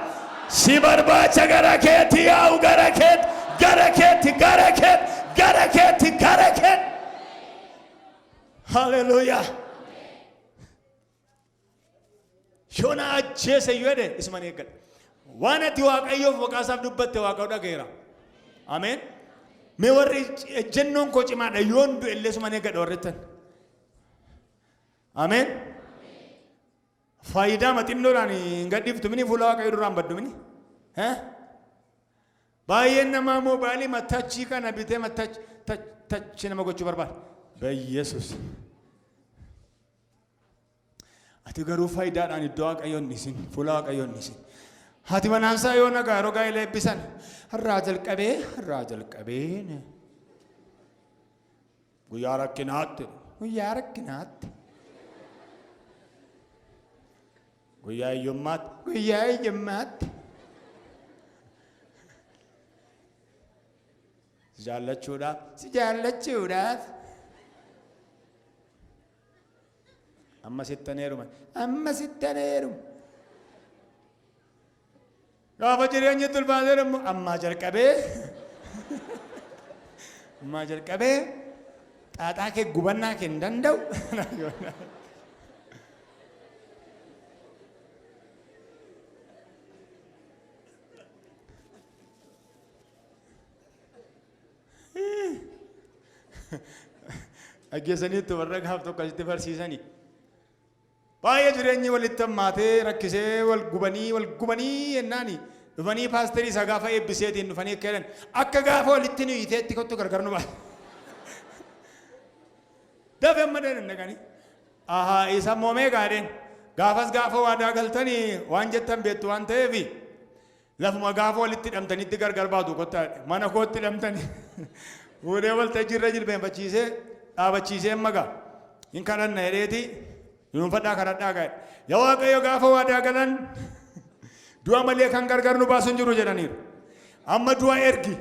si barbaacha gara keetti yaa'u, gara keetti, gara keetti, gara keetti, gara keetti, gara keetti. Haleluuyaa. "Yoo na ajjeese iyyuu," jedhe, "isuman eeggadha." Waan ati Waaqayyoof maqaa isaaf dubbatte Waaqayyo dhaga'eera. Ameen. Mee warri "Ejjennoon koo cimaadha, yoon du'e illee isuman eeggadha" warri jettan. Ameen. Faayidaa maxinnoodhaan hin gadhiiftu mini, fuula Waaqayyo duraan baddu mini. Baay'een namaa moobaayilii matachii kana bitee matach touch nama gochuu barbaada. Bayyesus. Ati garuu faayidaadhaan iddoo Waaqayyoon hin dhiisin, fuula Waaqayyoon hin dhiisin. Haati manaansaa yoo nagaa yeroo gaa'ela eebbisan har'aa jalqabee guyyaa rakkinaatti, guyyaa rakkinaatti, guyyaa hiyyummaatti, guyyaa hiyyummaatti si jaallachuudhaaf, si jaallachuudhaaf amma sittan heeruma, amma sittan heeruma. Gaafa jireenyi itti ulfaatee immoo ammaa jalqabee xaaxaa kee gubannaa kee hin danda'u. Dhaggeessaniittu warra gaaf tokko asitti barsiisanii. Baay'ee jireenyi walitti hammaatee rakkisee wal gubanii wal gubanii yennaani dhufanii paasterii isaa gaafa eebbiseetiin dhufanii akka jedhan, "Akka gaafa walitti nu hiiteetti kottu gargar nu baasa. Dafe amma deeman dhaqanii. Ahaa, isa immoo meeqa?" jedheen. "Gaafas gaafa waadaa galtanii waan jettan beektu waan ta'eef lafuma gaafa walitti hidhamtanitti gargar baatu kottaa," jedhe. Mana kootti hidhamtanii fuudhee waltajjii irra jilbeenfachiisee dhaabachiisee magaa. Hin kadhanna jedheeti dunuunfadhaa kadhadhaa ga'e. Yaa Waaqayyo gaafa waadaa galan du'a malee kan gargar nu baasu hin jiru jedhaniiru. Amma du'a ergi.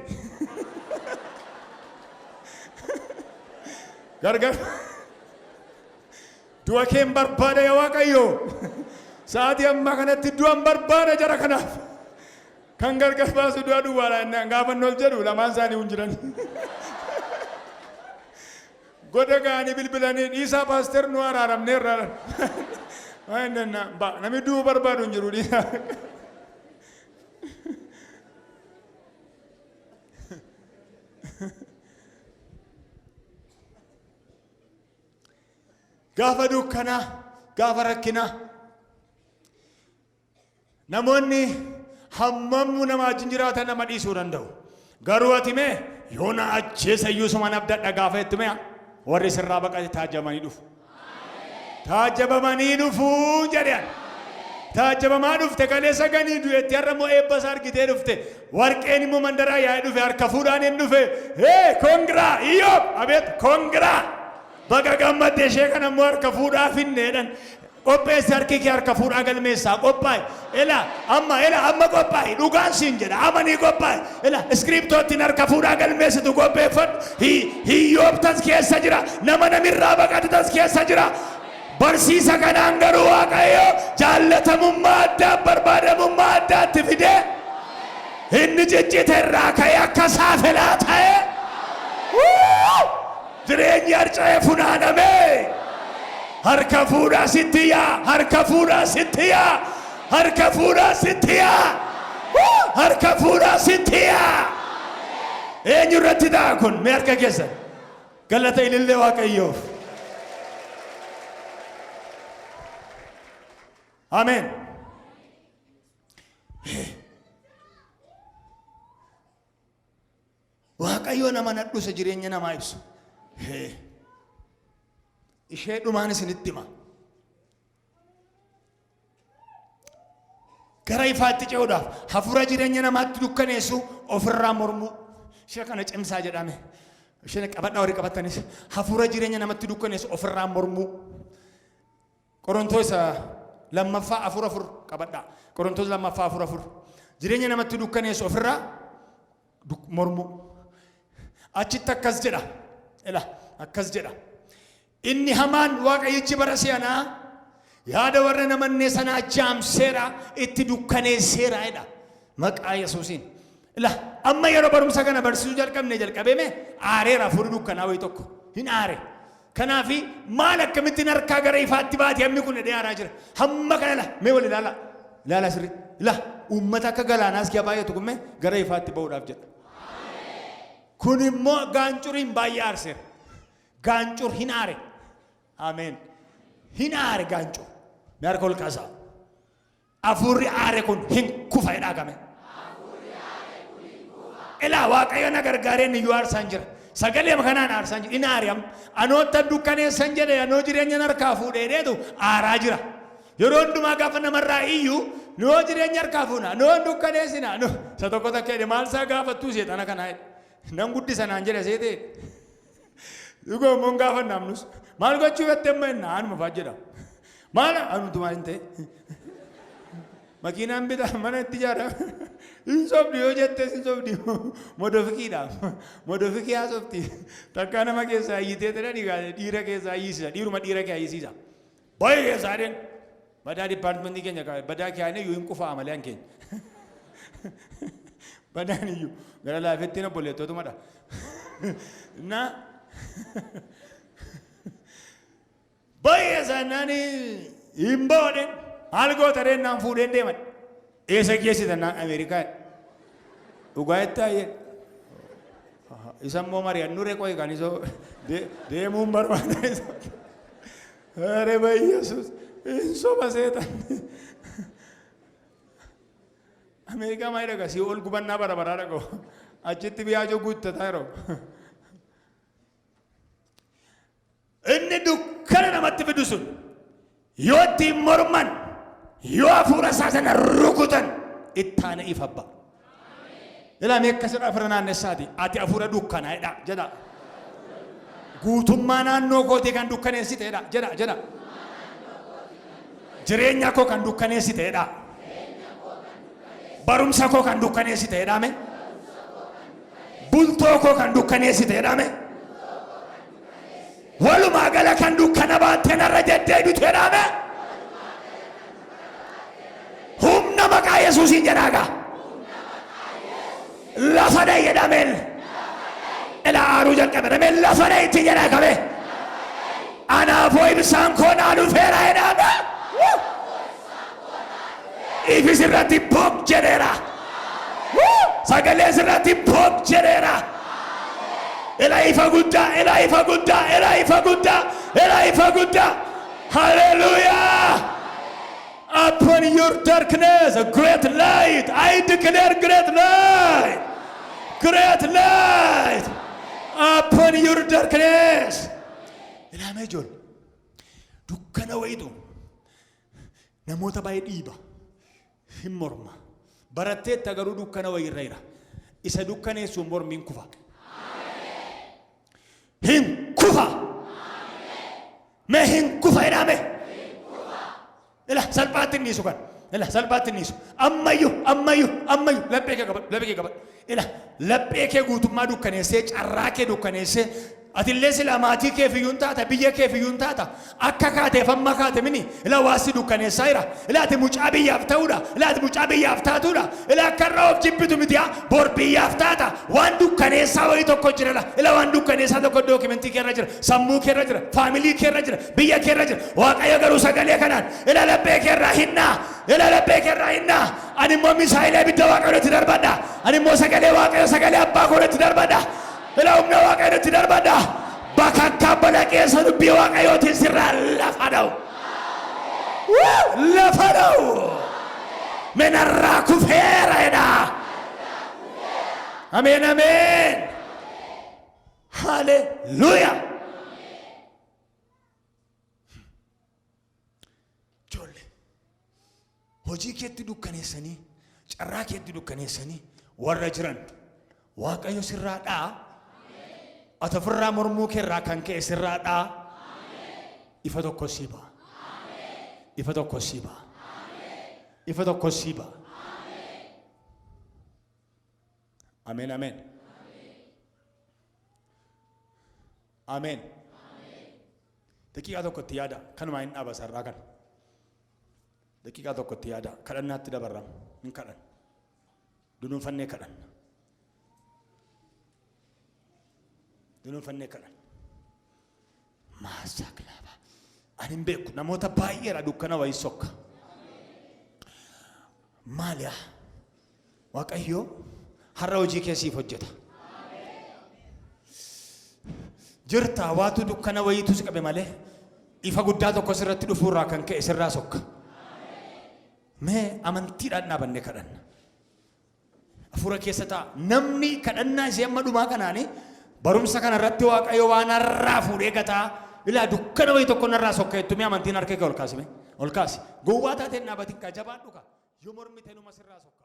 Gargar du'a keen barbaada yaa Waaqayyo. Sa'aatii ammaa kanatti du'an barbaada jara kanaaf. Kan gargar baasu du'a duwwaadha jennaan gaafa inni ol jedhu lamaan isaanii hin jiran. Goda ga'anii bilbilanii dhiisaa paaster nu araaramneerra. Namni du'uu barbaadu hin jiru dhiisaa. Gaafa dukkanaa, gaafa rakkinaa Namoonni hammam nama wajjin jiraatan nama dhiisuu danda'u. Garuu ati mee yoo na ajjeesa iyyuu suman abdadha gaafa jettu mee warri sirraa baqate taajjabamanii dhufu. Taajjabamanii dhufu jedhan. Taajjabamaa dhufte kaleessa ganii du'etti har'a immoo eebba isaa argitee dhufte. Warqeen immoo mandaraa yaa'ee dhufe harka fuudhaan hin dhufe. Hee kongiraa Iyyoob abeet kongiraa baga gammadde ishee kana immoo harka fuudhaa finne jedhan. Qopheessi harki kee harka fuudhaa galmeessaa qophaa'i. Ela amma ela amma qophaa'i dhugaan siin jedha amanii qophaa'i. Ela iskiriiptoottiin harka fuudhaa galmeessitu qopheeffadhu. Hiyyoobtas keessa jira nama namirraa baqatetas keessa jira. Barsiisa kanaan garuu Waaqayyo jaallatamummaa addaa barbaadamummaa addaatti fidee inni ciccite irraa ka'ee akka saafelaa ta'ee Jireenyi harca'ee funaanamee harka fuudhaa sitti yaa harka fuudhaa sitti yaa harka fuudhaa sitti yaa harka fuudhaa sitti yaa. Eenyu irratti ta'a kun? Mee harka keessan galata ilillee Waaqayyoof. Ameen. Waaqayyoo nama nadhu isa jireenya namaa ibsu. Hee. Ishee dhumaan isinitti hima. Gara ifaatti ce'uudhaaf hafuura jireenya namaatti dukkaneessu ofirraa mormuu. Ishee kana cimsaa jedhame. Isheen qabadhaa warri qabattanis hafuura jireenya namatti dukkaneessu ofirraa mormuu. Qorontoos lammaffaa 4:4 qabadhaa. Qorontoos lammaffaa 4:4. Jireenya namatti dukkaneessu ofirraa mormuu. Achitti akkas jedha. Ila akkas jedha. Inni hamaan waaqayyichi bara si'anaa yaada warra namannee sanaa jaamseera itti dukkaneesseera jedha. Maqaa Yesuusiin. Ila amma yeroo barumsa kana barsiisuu jalqabne jalqabeeme aareera hafuurri dukkanaa wayii tokko hin aare. Kanaafi maal akkamittiin harkaa gara ifaatti baate hammi kun jedhee aaraa jira. Hamma kana la mee wal ilaala. Ilaala sirri. La uummata akka galaanaas kee baay'atu kun mee gara ifaatti ba'uudhaaf jedha. Kun immoo gaancuriin baay'ee aarseera. Gaancur hin aare. Ameen. Hin aare gaancur. Mee harka ol kaasaa. Afuurri aare kun hin kufa jedhaa game. Ilaa Waaqayyo na gargaareen iyyuu aarsaan jira. Sagalee kanaan aarsaan jira. In aare amma. Anoottan dukkaneessan jedhe anoo jireenya harkaa fuudhee dheetu aaraa jira. Yeroo hundumaa gaafa namarraa iyyuu noo jireenya harkaa fuuna noo dukkaneessina. Isa tokko takka jedhe maal isaa gaafattuu seexana kanaa jedhe. Nan guddisa naan jedhe seetee. Dhugoo immoo hin gaafanna amnus. Maal gochuu fette amma jenna anuma fa'aa jedha. Maal anumtu maal hin ta'e. Makiinaan bita mana itti ijaara. Hin sobdi yoo jettes hin sobdi. Modofikiidha. Modofikii haasofti. Takkaa nama keessaa iyyitee jedhani dhiira keessaa iyyisiisa. Dhiiruma dhiira kee iyyisiisa. Baay'ee keessaa dheen. Badaa dipaartimentii keenya badaa keenya iyyuu hin qufaa malee an keenya. Badaan iyyuu gara laafettiin obboleettootumadha. Na baay'ee isaanii hin boodhen maal goota reen naan fuudheen deeman. Eessa geessitan naan Ameerikaa. Dhugaa jettaa jedhe. Isa immoo mari'annu ree qoyi kan isoo deemuun barbaada isa. Are Yesuus hin soba seetan. Ameerikaa maal dhaga si ol gubannaa bara baraa dhaqo. Achitti biyaajoo guuttataa yeroo. Inni dukkana namatti fidu sun yoo ittiin morman yoo hafuura isaa sana rukutan ittaana ifa ba'a. Ilaa mee akkasidha afura naannessaati. Ati hafuura dukkanaa jedha jedha. Guutummaa naannoo kootii kan dukkaneessiteedha jedha jedha. Jireenya koo kan dukkaneessiteedha. Barumsa koo kan dukkaneessiteedha me. Bultoo koo kan dukkaneessiteedha me. Walumaa gala kan dukkana baattee narra deddeebiteedha me. Humna maqaa Yesuusiin jedhaagaa. Lafa dha'i jedhameen. Ilaa aaruu jalqabe jedhameen lafa dha'i itti jedhaa qabe. Anaafoo ibsaan koo naa dhufeera jedhaame. Ifi sirratti bog jedheera. Sagalee sirratti bog jedheera. Ila ifa guddaa, ila ifa guddaa, ila ifa guddaa, ila ifa guddaa. Hallelujah! Upon your darkness, a great light. I declare great light. Great light. Upon your darkness. Ilaamee ijoollee. Dukkana wayitu namoota baay'ee dhiiba. Hin morma. Baratteetta garuu dukkana wayirra jira. Isa dukkaneessuun mormiin kufa. Hin kufa. Mee hin kufa jedhame. Ila salphaatti hin dhiisu kan. Ila salphaatti hin dhiisu. Ammayyuu, ammayyuu, ammayyuu laphee kee qabadhu, laphee kee qabadhu. Ila laphee kee guutummaa dukkaneessee, carraa kee dukkaneessee, atillee sila maatii keef iyyuu hin taata, biyya keef iyyuu hin taata. Akka kaateef amma kaate mini ila waasi dukkaneessaa jira. Ila ati mucaa biyyaaf ta'uudha. Ila ati mucaa biyyaaf taatuudha. Ila akka irraa of jibbitu miti haa bor biyyaaf taata. Waan dukkaneessaa wayii tokko jira la. Ila waan dukkaneessaa tokko dookimentii keerra jira. Sammuu keerra jira. Faamilii keerra jira. Biyya keerra jira. Waaqayyo garuu sagalee kanaan ila laphee keerraa hinnaa. Ila laphee keerraa hinnaa. Ani immoo misaayila ibidda Waaqayyootti darbadha. Ani immoo sagalee Waaqayyo, sagalee abbaa kootti darbadha. Ila humna Waaqayyootti darbadha. Bakakkaa balaqeessa dubbii Waaqayyootiin sirraa lafa dha'u. Lafa dha'u. Menarraa kufeera jedha. Ameen, ameen. Haleluuyaa. Ijoollee, hojii keetti dukkaneessanii, carraa keetti dukkaneessanii warra jiran, Waaqayyo sirraa dha'a. Ati ofirraa mormuu keerraa kan ka'e sirraa dha'a. Ifa tokko sii ba'a. Ifa tokko sii ba'a. Ifa tokko sii ba'a. Ameen, ameen. Ameen. Daqiiqaa tokko itti yaada. Kanumaa hin dhaaba sarraa kana. Daqiiqaa tokko itti yaada. Kadhannaatti dabarra. Hin kadhan. Dunuunfannee kadhanna. Dunuunfannee kadhanna. Maasaklaaba. Ani hin beeku, namoota baay'eedha dukkana wayii sokka. Maaliyaa? Waaqayyo har'a hojii kee siif hojjeta. Jirtaa, waatu dukkana wayiitu si qabe malee ifa guddaa tokko sirratti dhufuurraa kan ka'e sirraa sokka. Mee amantiidhaan dhaabanne kadhanna. Hafuura keessa ta'a. Namni kadhannaa isee amma dhumaa kanaani barumsa kana irratti Waaqayyo waan har'aa fuudhee gataa. Ilaa, dukkana wayii tokko narraa sokka jettu, mee amantiin harka kee ol kaasime. Ol kaasi. Gowwaa taateen dhaabatin kaa, jabaadhu kaa. Yoo mormite numa sirraa sokka.